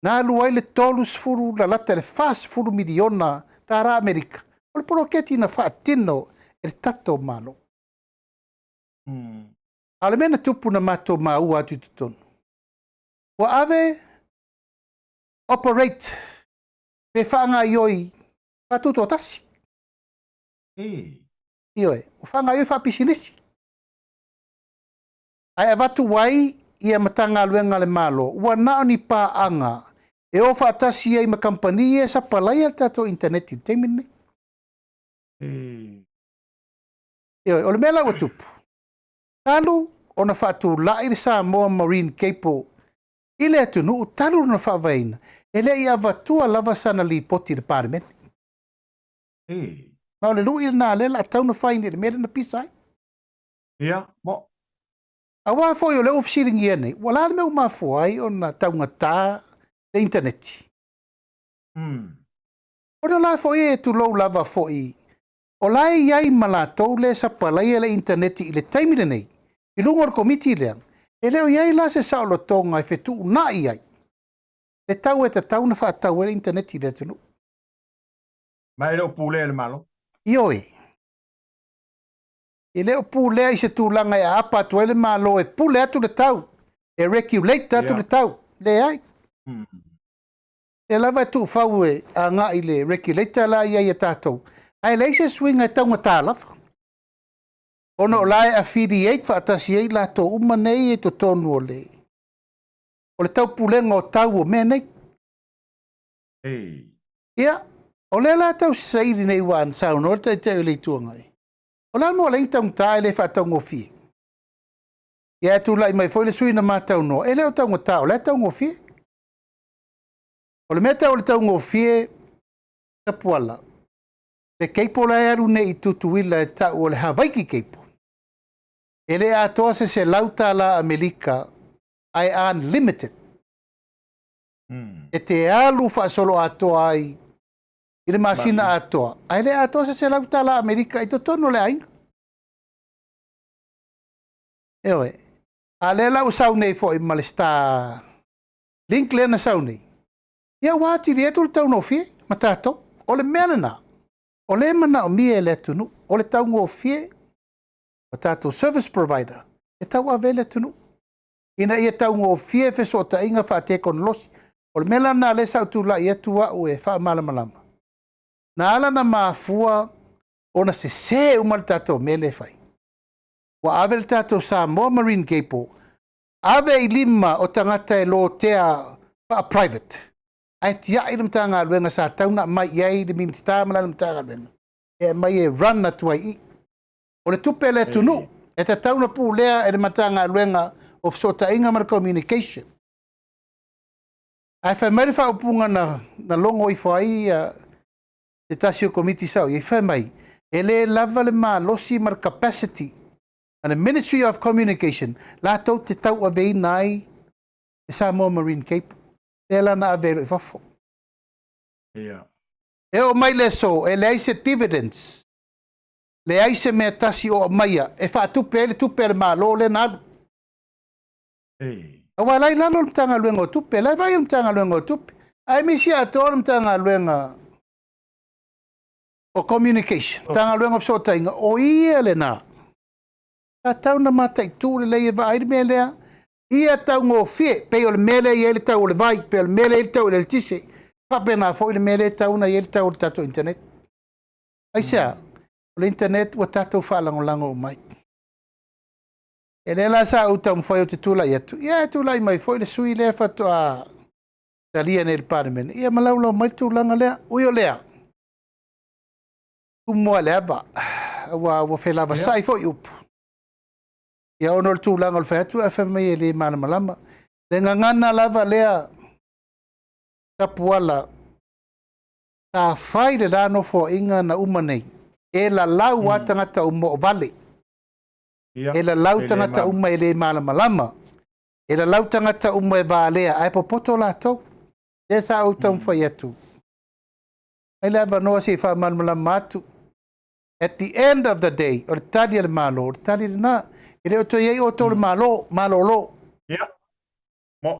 Na alu ai le 30 lalata i le 40 miliona tala Amerika, o le poloketi na faatino e le tatou Malo. A o le mea na tupu na matou maua atu i totonu, ua ave operate pe faagaioi faatutoatasi. Ioe, ua faagaioi faapisinisi. Ae avatu ai ia Matagaluega a le Malo, ua na o ni paaga e o faatasi ai ma kamupani ia e sapalaia le tatou internet i le taimi lenei. Ioe, o le mea la ua tupu, talu ona faatulai le Samoa Marine Cable i le atunuu talu lona faavaeina, e le i avatua lava sana lipoti i le Palemene. Ma o le lui lena lea o le a tau ona fai i le mea lea na pisa ai. Ia, mo. Aua foi o lea ua fesiligia nei, ua la le mea ua mafua ai ona taugata le initaneti? Ona la foi e tulou lava foi, o la e i ai ma latou lea e sapalaia le initaneti i le taimi lenei, i luga o le komiti lea, e le o i ai la se saolotoga e fetuunai ai le tau e tatau ona faatau ai le initaneti i le atunuu. Ma e le o pulea e le Malo. Ioe. E le o pulea i se tulaga e aapa atu ai le Malo e pule atu le tau, e regulate atu le tau. Leai. Lea lava e tuufau e agai i le regulator la i ai a tatou, ae leai se suiga e taugata lava. Ona o la e affiliate faatasi ai latou uma nei e totonu o le o le taupulega o tau o mea nei. Ia, o lea la tau saili nei ua na saunoa le Taitai o le Itu Agai. O le a le mea ua leai ni taugata e le faataugofie? Ia ae tulai mai foi le sui usufono na ma taunoa, e le o taugata o la e taugofie. O le mea tau o le taugofie, Tapuala, le cable la e alu nei i Tutuila e tau o le Havaiki cable, e le atoa se $100 Amerika ae unlimited. E te alu faasoloatoa ai i le masina atoa, ae le atoa se $100 Amerika i totonu o le aiga. Ioe. A lea la ua sau nei foi ma le Star Link lea na sau nei, ia ua atili atu le taugofie ma tatou. O le mea lena, o lea e manaomia e le atunuu, o le taugofie o tatou service provider e tauave ai le atunuu, ina ia taugofie fesootaiga faatekonolosi. O le mea la lena lea sa ou tulai atu au e faamalamalama, na ala ona mafua ona sese uma le tatou mea lea e fai. Ua ave le tatou Samoa Marine Cable, ave i lima o tagata e lotea faa-private, ae tiai le Matagaluega sa tau ona aumai i ai le Minisita ma lana Matagaluega, e aumai e run atu ai i i. O le tupe a le atunuu e tatau ona pulea e le Matagaluega o Fesootaiga ma le Communication. Ae fai mai le faaupuga na, na logo ifo ai se tasi o komiti sa ou i ai, fai mai, e le lava le malosi ma le capacity a le Ministry of Communication latou te tauaveina ai le Samoa Marine Cable. Lea la na ave ai loa i fafo. Ia. E oo mai le aso, e leai se dividends, leai se mea tasi o aumaia e faatupe ai le tupe a le Malo lea na alu. Aua la i lalo o le Matagaluega o Tupe, la e vaai le Matagaluega o Tupe, ae misi atoa le Matagaluega o Communication, Matagaluega o Fesootaiga, o ia lena. Sa tau na mataitu lelei e vaai le mea lea, ia taugofie, pei o le mea lea e i ai le tau o le vai, pei o le mea lea e i ai le tau o le eletise, faapena foi le mea lea e tau ona i ai le tau o le tatou internet. Aisea? O le internet ua tatou faalagolago uma ai. E lea la sa ou taumafai ou te tulai atu, ia e tulai mai foi le sui lea faatoa talia nei i le Palemene, ia ma laulau mai le tulaga lea. Ui o lea, tumu lava i le ava, aua ua felavasai foi upu. Ia ona o le tulaga o le fai atu ae fai mai e le malamalama. Le gagana lava lea, Tapuala, sa fai le la nofoaiga na uma nei, e lalau lava tagata uma o vale. Ia, E lalau e le tagata uma e le malamalama. E lalau tagata uma e valea ae popoto latou. Lea sa ou taumafai atu. Mai le avanoa se i faamalamalama atu. At the end of the day, o le tali a le Malo, o le tali lena. E le o toe i ai outou le Malo, malolo. Ia. Mo.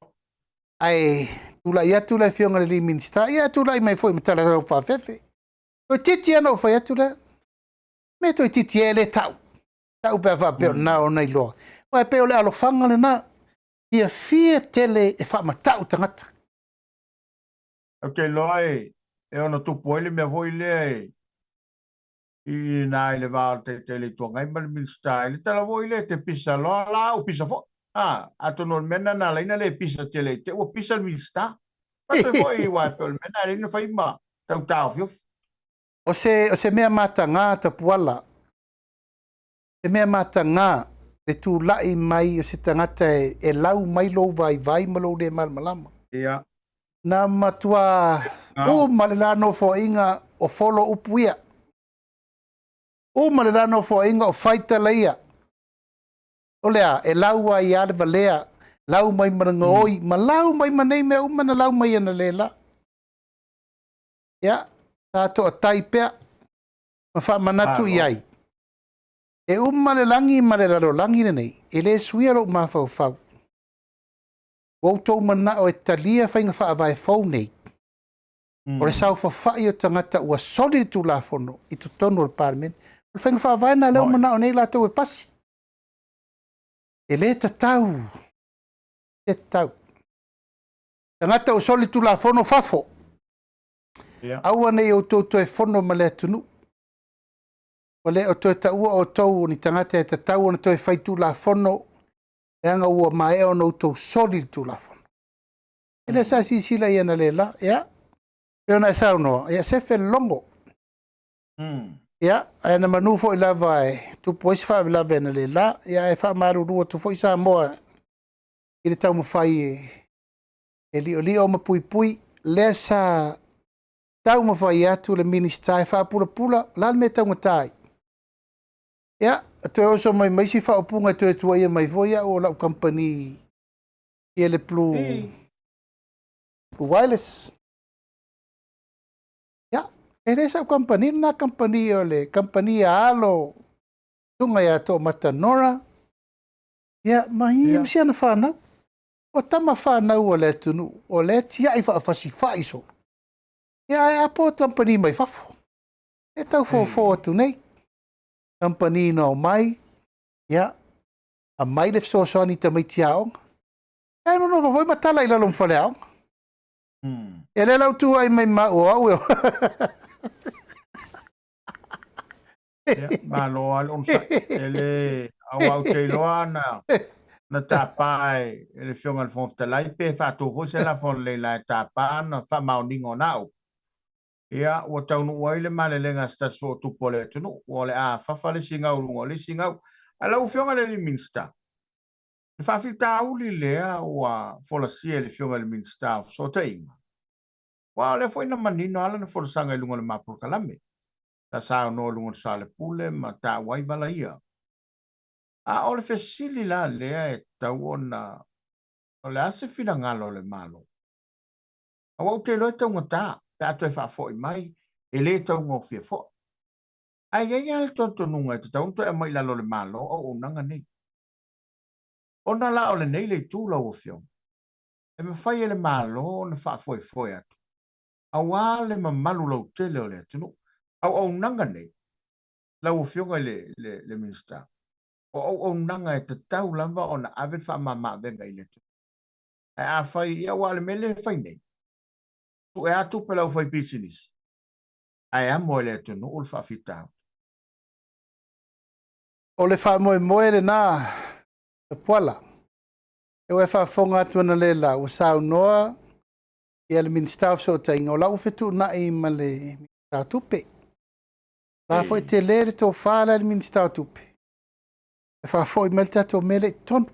Ae tulai atu le Afioga i le alii Minisita, ia tulai mai foi ma tala faafefe. Toeitiiti lava ona ou fai atu lea. Mea toeitiiti e le tau. Tau pe a faapea o lena ona iloa. Aua e pei o le alofaga lena. Fiafia tele e faamatau tagata. Ou te iloa e e ono tupu ai le mea foi lea e i ina i le va o le Taitai o le Itu Agai ma le Minisita i le tala foi lea e te pisa loa la au pisa foi. A, atonu o le mea lena na ala ai ona le pisa tele i te ua pisa le Minisita. Faapea foi aua e pei o le mea lena e ala ai ona fai ma tau taofiofi. O se, o se mea mataga Tapuala, se mea mataga le tulai mai o se tagata e, e lau mai lou vaivai ma lou le malamalama. Ia. Na matua uma le la nofoaiga o folo upu ia. Uma le la nofoaiga o fai tala ia. O le a, e lau ai lava le valea, lau mai ma le gaoi, ma lau mai ma nei mea uma na lau mai analeila. Ia, sa toatai pea ma faamanatu i ai. E uma le lagi ma le lalolagi lenei, e le suia lou mafaufau. Ua outou manao e talia faiga faavae fou nei, o le saofafai o tagata ua soli le Tulafono i totonu o le Palemene. O le faiga faavae lena lea ua manao nei latou e pasi. E le tatau, e le tatau. Tagata ua soli le Tulafono, fafo. Aua ne i outou toe fono ma le atunuu. Ua le o toe taua outou o ni tagata e tatau ona toe fai Tulafono, leaga ua maea ona outou soli le Tulafono. E le sa silasila i analeila, ia, pei ona e saunoa, ia, sefe le logo. Ia, ae na manu foi lava e tupu ai se faalavelave analeila, ia, ae faamalulu atu foi Samoa i le taumafai e, e liolio ma puipui, lea sa taumafai atu le Minisita e faapulapula, o le a le mea e taugata ai? Ia, toe oso mai ma isi faaupuga e toe tuuaia mai foi au o lau kamupani ia le Blue, Blue Wireless. Ia, e le sau kamupani lena kamupani o le kamupani a alo susuga ia Toomata Nora, ia, ma ia ma si ana fanau. O tama fanau a le atunuu, o lea e tiai faafasifai solo. Ia, ae apo kamupani mai fafo. E tau fofo atu nei. Kamupani na omai, ia, aumai le fesoasoani i tamaiti aoga. Ae nonofo foi ma tala i lalo ma faleaoga. Ia lea la ua tuuai mai ma au o au e Ia, malo lava le onosai. E le, aua ou te iloa na, na tapa e, e le Afioga i le Fofoga Fetalai pe faatu foi se lafo lelei la e tapa na faamaoniga o na upu. Ia, ua taunuu ai le malelega a se tasi foi o tupu o le atunuu, ua o le a fafa le isi gau i luga o le isi gau. Ae lau Afioga i le alii Minisita, le faafitauli lea ua folasia e le Afioga i le Minisita o Fesootaiga, aua o lea foi na manino lava lana folasaga i luga o le ma polokalame, sa saunoa i luga o le soalepule ma taua ai vala ia. A o le fesili la lea e tatau ona, o le a se finagalo o le Malo? Aua ou te iloa e taugata pe a toe faafoi mai, e le taugofie foi. Ae i ai lava le talitonuga e tatau ona toe aumai i lalo o le Malo auaunaga nei. Ona la o lenei le itu lau Afioga, e mafai e le Malo ona faafoefoe atu aua le mamalu lautele o le atunuu. Auaunaga nei, lau Afioga i le, le, le Minisita, o auaunaga e tatau lava ona ave le faamama-avega i le atunuu. Ae afai, ia aua o le mea lea e fai nei, sue lava tupe a le aufaipisinisi, ae amo e le atunuu le faafitauli. O le faamoemoe lena, Tapuala. E ua e faafofoga atu analeila ua saunoa ia le Minisita o Fesootaiga, o la ua fetuunai ma le Minisita o Tupe. O la foi tele le tofa la i le Minisita o Tupe e faafoi mai le tatou mea lea i totonu.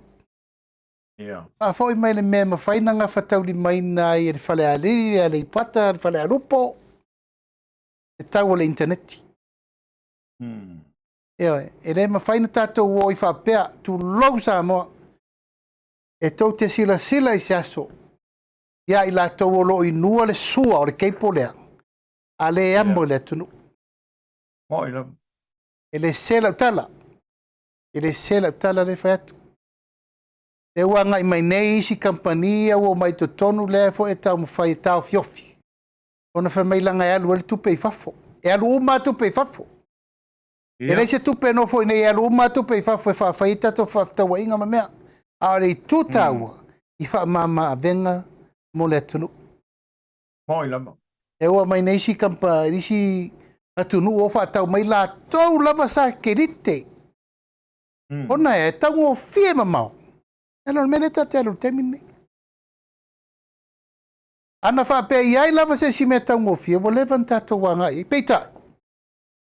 Ia. Faafoi mai le mea e mafai ona gafataulimaina ai e le Falealili, le Aleipata, le Falealupo, le tau o le initaneti. Ioe, e le mafai ona tatou o ai faapea, tulou Samoa. E tou te silasila i se aso ia i latou o lo o inua le sua o le cable lea, a le amo i le atunuu. Moi lava. E le sese lau tala. E le sese lau tala lea e fai atu. Lea ua agai mai nei isi kamupani ia ua omai i totonu lea foi e taumafai e taofiofi ona fai mai leaga e alu ai le tupe i fafo. E alu uma lava tupe i fafo. E leai se tupe e nofo i inei, e alu uma lava tupe i fafo e faafai ai tatou faafetauaiga ma mea. A o le itu taua, i faamama avega mo le atunuu. Moi lava. E ua mai nei isi kampa, isi atunuu o faatau mai latou lava sakelite. Ona e taugofie mamao. E le o le mea lea tatou te alu i le taimi lenei. Ana faapea i ai lava se isi mea taugofie, ua leva ona tatou agai i ai. Peitai,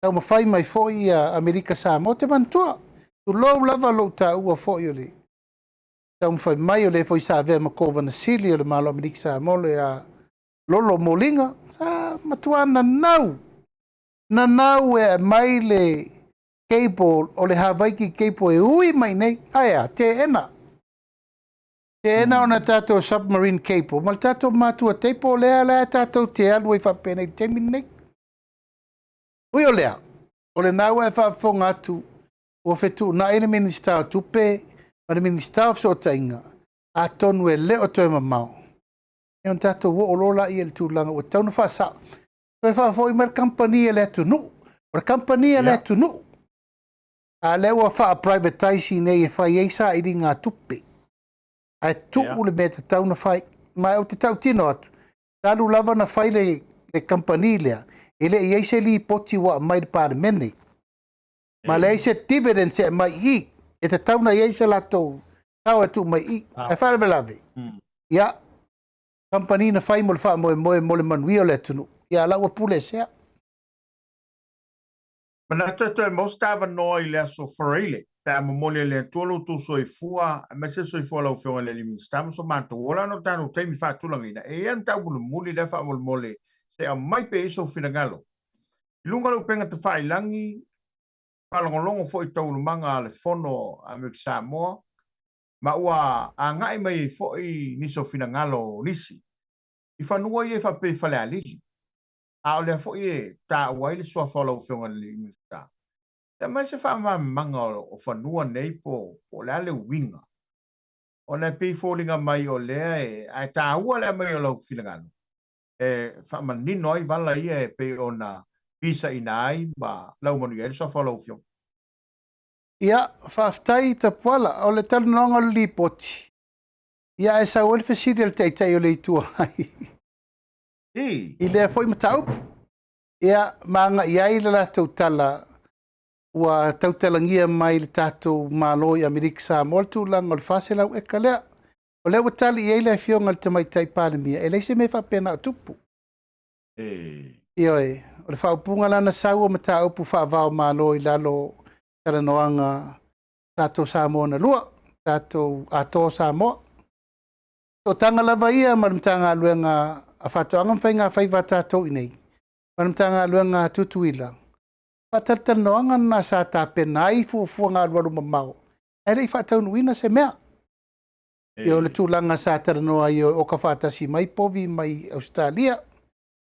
taumafai mai foi ia Amerika Samoa, ou te manatua, tulou lava lou taua foi o le taumafai mai o le foi sa avea ma Kovana Sili o le Malo o Amerika Samoa, le a Lolo Moliga, sa matua nanau, nanau e aumai le cable o le Havaiki cable e ui mai nei, ae a, teena. Teena ona tatou submarine cable ma le tatou matua table lea la tatou te alu ai faapenei i le taimi lenei. Ui o lea, o lena ua e faafofoga atu ua fetuunai le Minisita o Tupe ma le Minisita o Fesootaiga, atonu e le o toe mamao e ona tatou oo loa laia i le tulaga ua tatau ona faasao. Toe faafoi mai le kamupani a le atunuu. O le kamupani a le atunuu. A lea ua faa-privatise nei e fai ai sailiga tupe. Ae tuu le mea e tatau ona fai. Ma ou te tautino atu, talu lava ona fai le kamupani lea, e le i i ai se lipoti ua aumai i le Palemene. Ma leai se dividends e aumai i i. E tatau ona i ai se latou sao e tuu mai i i. Ae faalavelave, ia, kamupani na fai mo le faamoemoe mo le manuia o le atunuu, ia la ua pule esea. Manatu e toe maua se ta avanoa i le aso Faraile pe a momoli e le Atua lo outou soifua aemaise le soifua o lau Afioga i le Alii Minisita ma so matou ola ona o tatou taimi faatulagaina. E i ai le mataupu mulimuli lea faamolemole se i aumai pea i ai sou finagalo i luga o le upega tafailagi, faalogologo foi i taualumaga a le Fono a Amerika Samoa ma ua agai mai ai foi nisi o finagalo o nisi i fanua ia e faapea i Falealili, a o lea foi e taua ai le suafa o lau Afioga i le Minisita. E aumai se faamalamalamaga o fanua nei po o le a le uiga, ona e pei e foliga mai o lea e, ae taua le aumai o lau finagalo e faamanino ai vala ia e pei ona pisaina ai ma laumanuia ai le suafa o lau Afioga. Ia, faafetai Tapuala. O le talanoaga o le Lipoti, ia ae sau ai le fesili a le Taitai o le Itu Agai i lea foi mataupu. Ia, ma agai ai le latou tala ua tautalagia mai le tatou Malo i Amerika Samoa le tulaga o le 400 eka lea. O lea ua tali i ai le Afioga i le Tamaitai Palemia, e leai se mea faapena o tupu. Ioe, o le faaupuga la na sau o mataupu faava-o-Malo i lalo o talanoaga tatou Samoa na lua, tatou Atoa o Samoa. Sootaga lava ia ma le Matagaluega a Faatoaga ma Faiga Faiva a tatou i inei, ma le Matagaluega a Tutuila, faatalatalanoaga lena sa tapena ai fuafuaga alualu mamao, ae le i faataunuuina se mea. Ia o le tulaga sa talanoa ai o oka faatasi mai povi mai Ausetalia,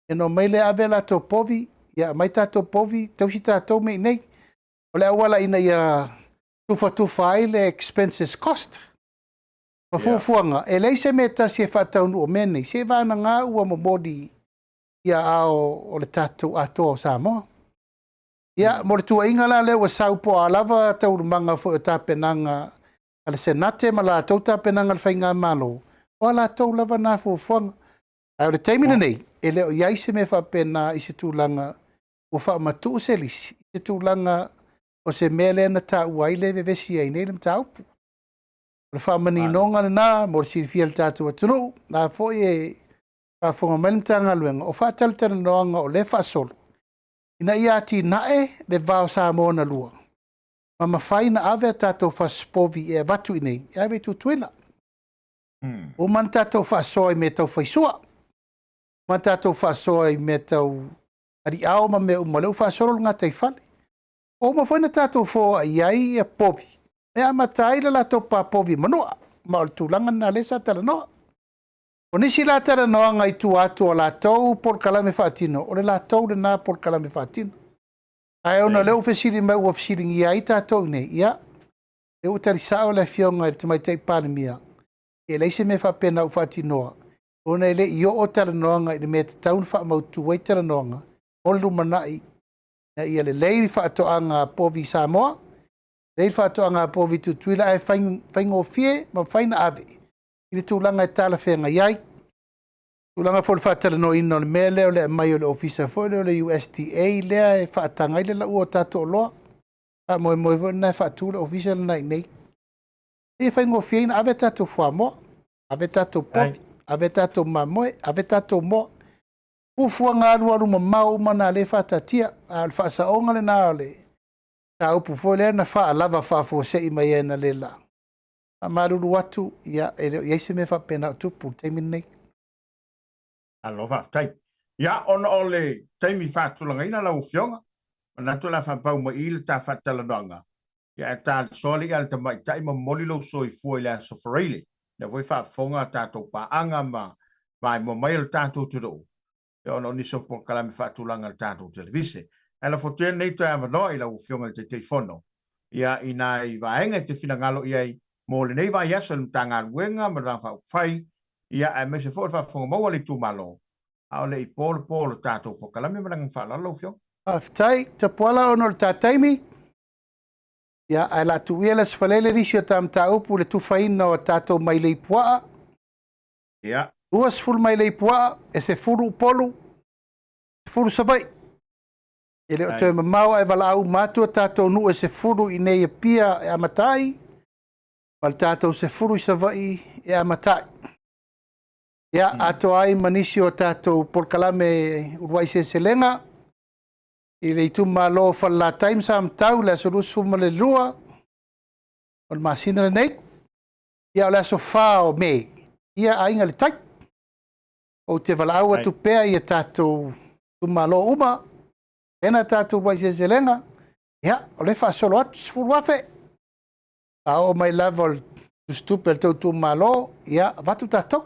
ia ona omai lea ave latou povi, ia aumai tatou povi, tausi tatou mea i inei. O le auala ina ia tufatufa ai le expenses cost. Ma fuafuaga, e leai se mea e tasi e faataunuu o mea nei, seiavagana ua momoli i aao o le tatou Atoa o Samoa. Ia, mo le tuuaiga la lea ua sau po o a lava taualumaga foi o tapenaga a le Senate ma latou tapenaga a le Faigamalo, o a latou lava na fuafuaga. Ae o le taimi lenei, e le o i ai se mea faapena i se tulaga ua faamatuu se lisi, i se tulaga o se mea lea na taua ai lea e vevesi ai nei le mataupu. O le faamaninoga lena mo le silafia e le tatou atunuu, la foi e faafofoga mai le Matagaluega, o faatalatalanoaga o lea e faasolo, ina ia atinae le va o Samoa na lua, ma mafai ona ave a tatou fasipovi e avatu i inei, e ave i Tutuila. Ua uma ona tatou faasoa i mea tau faisua, uma ona tatou faasoa i mea tau aliao ma mea uma, o lea ua faasolo le gataifale. Ua uma foi ona tatou foai ai ia povi, e amata ai le latou papovi i Manua. Ma o le tulaga lena lea sa talanoa. O nisi la talanoaga i tua atu o latou polokalame faatino, o le latou lena polokalame faatino. Ae ona o lea ua fesili mai ua fesiligia ai tatou i inei, ia, lea ua tali sao le Afioga i le Tamaitai Palemia, e leai se mea faapena ua faatinoa, ona e le i oo talanoaga i le mea e tatau ona faamautu ai talanoaga mo le lumanai, ina ia lelei le faatoaga a povi i Samoa, lelei le faatoaga a povi i Tutuila, ae faigofie ma mafai ona ave i le tulaga e talafeagai ai. Tulaga foi o le faatalanoaina o le mea lea o le aumai o le Ofisa foi lea o le USDA lea e faataga ai le lauina o tatou oloa. Faamoemoe foi lena e faatu le Ofisa lena i inei. E faigofie ai ona ave tatou fuamoa, ave tatou povi, ave tatou mamoe, ave tatou moa. Fuafuaga alualu mamao uma na lea e faataatia. A o le faasaoga lena o le mataupu foi lea na faalava faafuasei mai ai analeila. Faamalulu atu, ia, e le o i ai se mea faapena o tupu i le taimi lenei. Malo faafetai. Ia, ona o le taimi faatulagaina lau Afioga, manatu o le a faapau mai i i le ta faatalanoaga, ia ae talisoa alii a le tamaitai ma momoli lou soifua i le Aso Faraile. Lea foi e faafofoga a tatou paaga ma maimoa mai o le tatou atunuu, ia ona o nisi o polokalame faatulaga a le tatou televise. Ae lafo atu ia lenei toe avanoa i lau Afioga i le Taitaifono, ia i nai vaega e te finagalo i ai mo lenei vaiaso i le Matagaluega ma le Vaega Faaupufai, ia aemaise foi o le faafofoga maua a le itumalo, a o le i po le po o le tatou polokalame. Ma le agaga faaaloalo lau Afioga. Faafetai Tapuala ona o le ta taimi, ia ae la tuu ia le Aso Faraile nisi o ta mataupu i le tufaina o tatou mailei puaa. Ia. 20 mailei puaa, e 10 Upolu, 10 Savaii. E le o toe mamao ae valaau uma atu a tatou nuu e 10 i inei i Apia e amata ai, ma le tatou 10 i Savaii e amata ai. Ia, atoa ai ma nisi o tatou polokalame uluai seleselega i le itumalo o Falelatai ma Samatau i le aso 22 o le masina lenei. Ia, o le aso 4 o Me, ia Aiga i le Tai. Ou te valaau atu pea i a tatou itumalo uma, pena tatou uluai seleselega, ia, o lea e faasolo atu, 10,000. A oo mai lava o le tusitupe a le tou itumalo, ia, avatu tatou.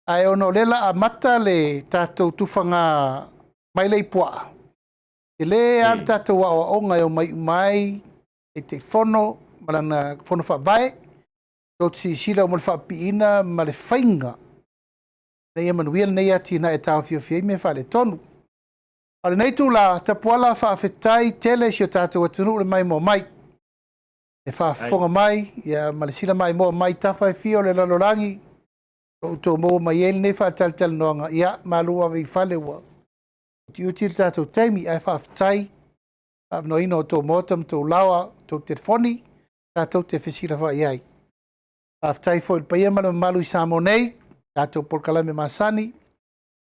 Ae ona o lea la amata le tatou tufaga mailei puaa, tele lava le tatou aoaoga e omai uma ai Taitaifono ma lana fono faavae, tou te silasila mo le faapipiina ma le faiga ina ia manuia lenei atinae e taofiofi ai mea faaletonu. A o lenei itula, Tapuala, faafetai tele i si o tatou atunuu le maimoa mai, le faafofoga mai, ia, ma le sila maimoa mai tafa e fia o le lalolagi, o outou maua mai ai lenei faatalatalanoaga. Ia, malu ave i fale ua utiuti le tatou taimi, ae faafetai faamanoina o tou maota ma tou laoa, tou telefoni, tatou te fesilafai ai. Faafetai foi i le paia ma le mamalu i Samoa nei, tatou polokalame masani,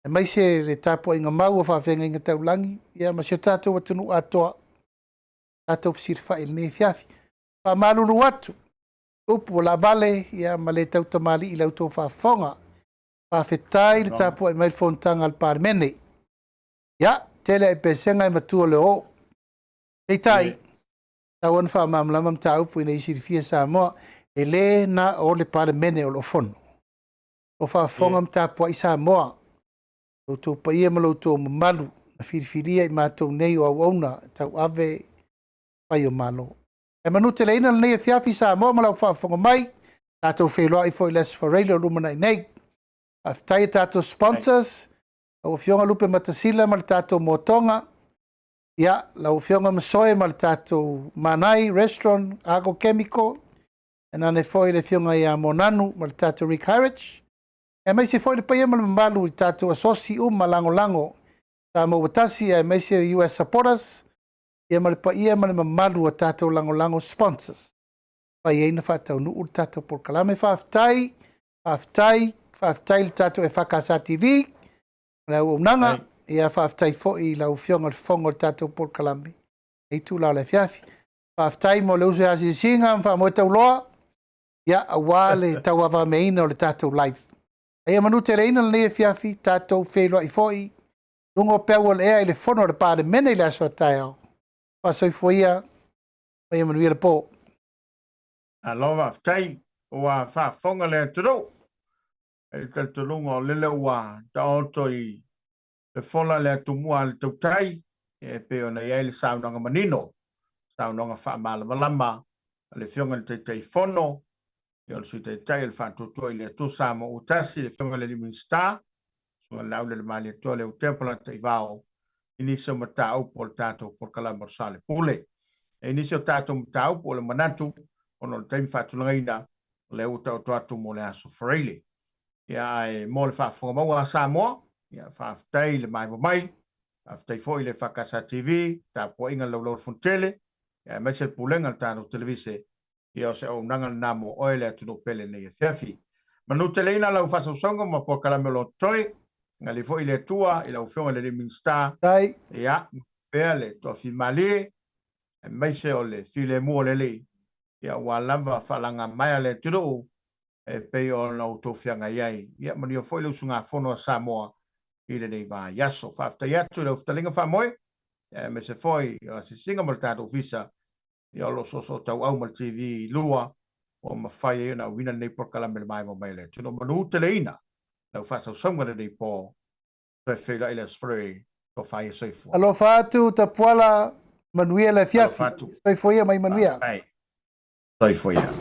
aemaise le tapuaiga mau a faafeagaiga taulagi, ia ma si o tatou atunuu atoa, tatou fesilafai i lenei afiafi. Faamalulu atu, upu ua laavale, ia ma le tautamalii i la outou faafofoga. Faafetai le tapuai mai le fonotaga a le Palemene. Ia, tele ai pesega e matua le oo. Peitai, tau ona faamalamalama mataupu ina ia silafia Samoa, e le na o le Palemene o lo o fono. O faafofoga ma tapuai Samoa, lo outou paia ma lo outou mamalu, na filifilia i matou nei o auauna tauave fai o Malo. E manuteleina lenei afiafi Samoa ma lau faafofoga mai, tatou feiloai foi i le Aso Faraile o lumanai nei. Faafetai i tatou sponsors, lau Afioga Lupe Matasila ma le tatou Motoga, ia, lau Afioga Masoe ma le tatou Manai Restaurant, Argo Chemical, e nane foi le Afioga ia Monanu ma le tatou Rick Hyrich, aemaise foi le paia ma le mamalu i tatou asosi uma lagolago Samoa ua tasi, aemaise US supporters, ia ma le paia ma le mamalu o tatou lagolago sponsors. Fai ai na faataunuu le tatou polokalame. Faafetai, faafetai, faafetai le tatou EFKS TV, le auaunaga, ia faafetai foi i lau Afioga i le Fofoga o le tatou polokalame, e itula o le afiafi. Faafetai mo le uso ia Asiasiga ma Faamoe Tauloa, ia, aua le tauavameaina o le tatou live. Ia manuteleina lenei afiafi, tatou feiloai foi, luga o peau o le ea i le fono a le Palemene i le aso a taeao. Faasoifua ia, ma ia manuia le po. Alo, faafetai. Ua faafofoga le atunuu i le talitonuga o lele ua taoto i le fola le atumua a le tautai e pei ona i ai le saunoaga manino, saunoaga faamalamalama a le Afioga i le Taitaifono, o le Sui Taitai o le Faatuatua i le Atua Samoa ua Tasi, le Afioga i le Alii Minisita, Susuga i le Laaulialemalietoa Leuatea Polataivao, i nisi o mataupu o le tatou polokalame o le Soalepule. E i nisi o tatou mataupu o le manatu ona o le taimi faatulagaina o lea ua taoto atu mo le aso Faraile. Ia ae mo le faafofoga maua a Samoa, ia faafetai i le maimoa mai, faafetai foi i le EFKS TV, tapuaiga a le Laulau a le Fonotele, ia aemaise le Pulega a le tatou Televise, ia o se auaunaga lena mo oe le atunuu pele i lenei afiafi. Manuteleina lau faasausauga ma polokalame o lo o totoe, agalelei foi le Atua i lau Afioga i le Alii Minisita, ia pea le toafimalie, aemaise o le filemu o le Alii, ia aua lava faalagamaea le atunuu e pei ona outou feagai ai. Ia manuia foi le usugafono a Samoa i lenei vaiaso. Faafetai atu i lau fetalaiga faamoe, aemaise foi o asiasiga ma le tatou Ofisa, ia o lo o soosootauau ma le TV 2 ua mafai ai ona auina lenei polokalame i le maimoa mai o le atunuu. Manuteleina lau faasausauga i lenei po. Toe feiloai le Aso Faraile, tofa ia soifua. Alofa atu Tapuala, manuia le afiafi. Soifua ia ma ia manuia. Soifua ia.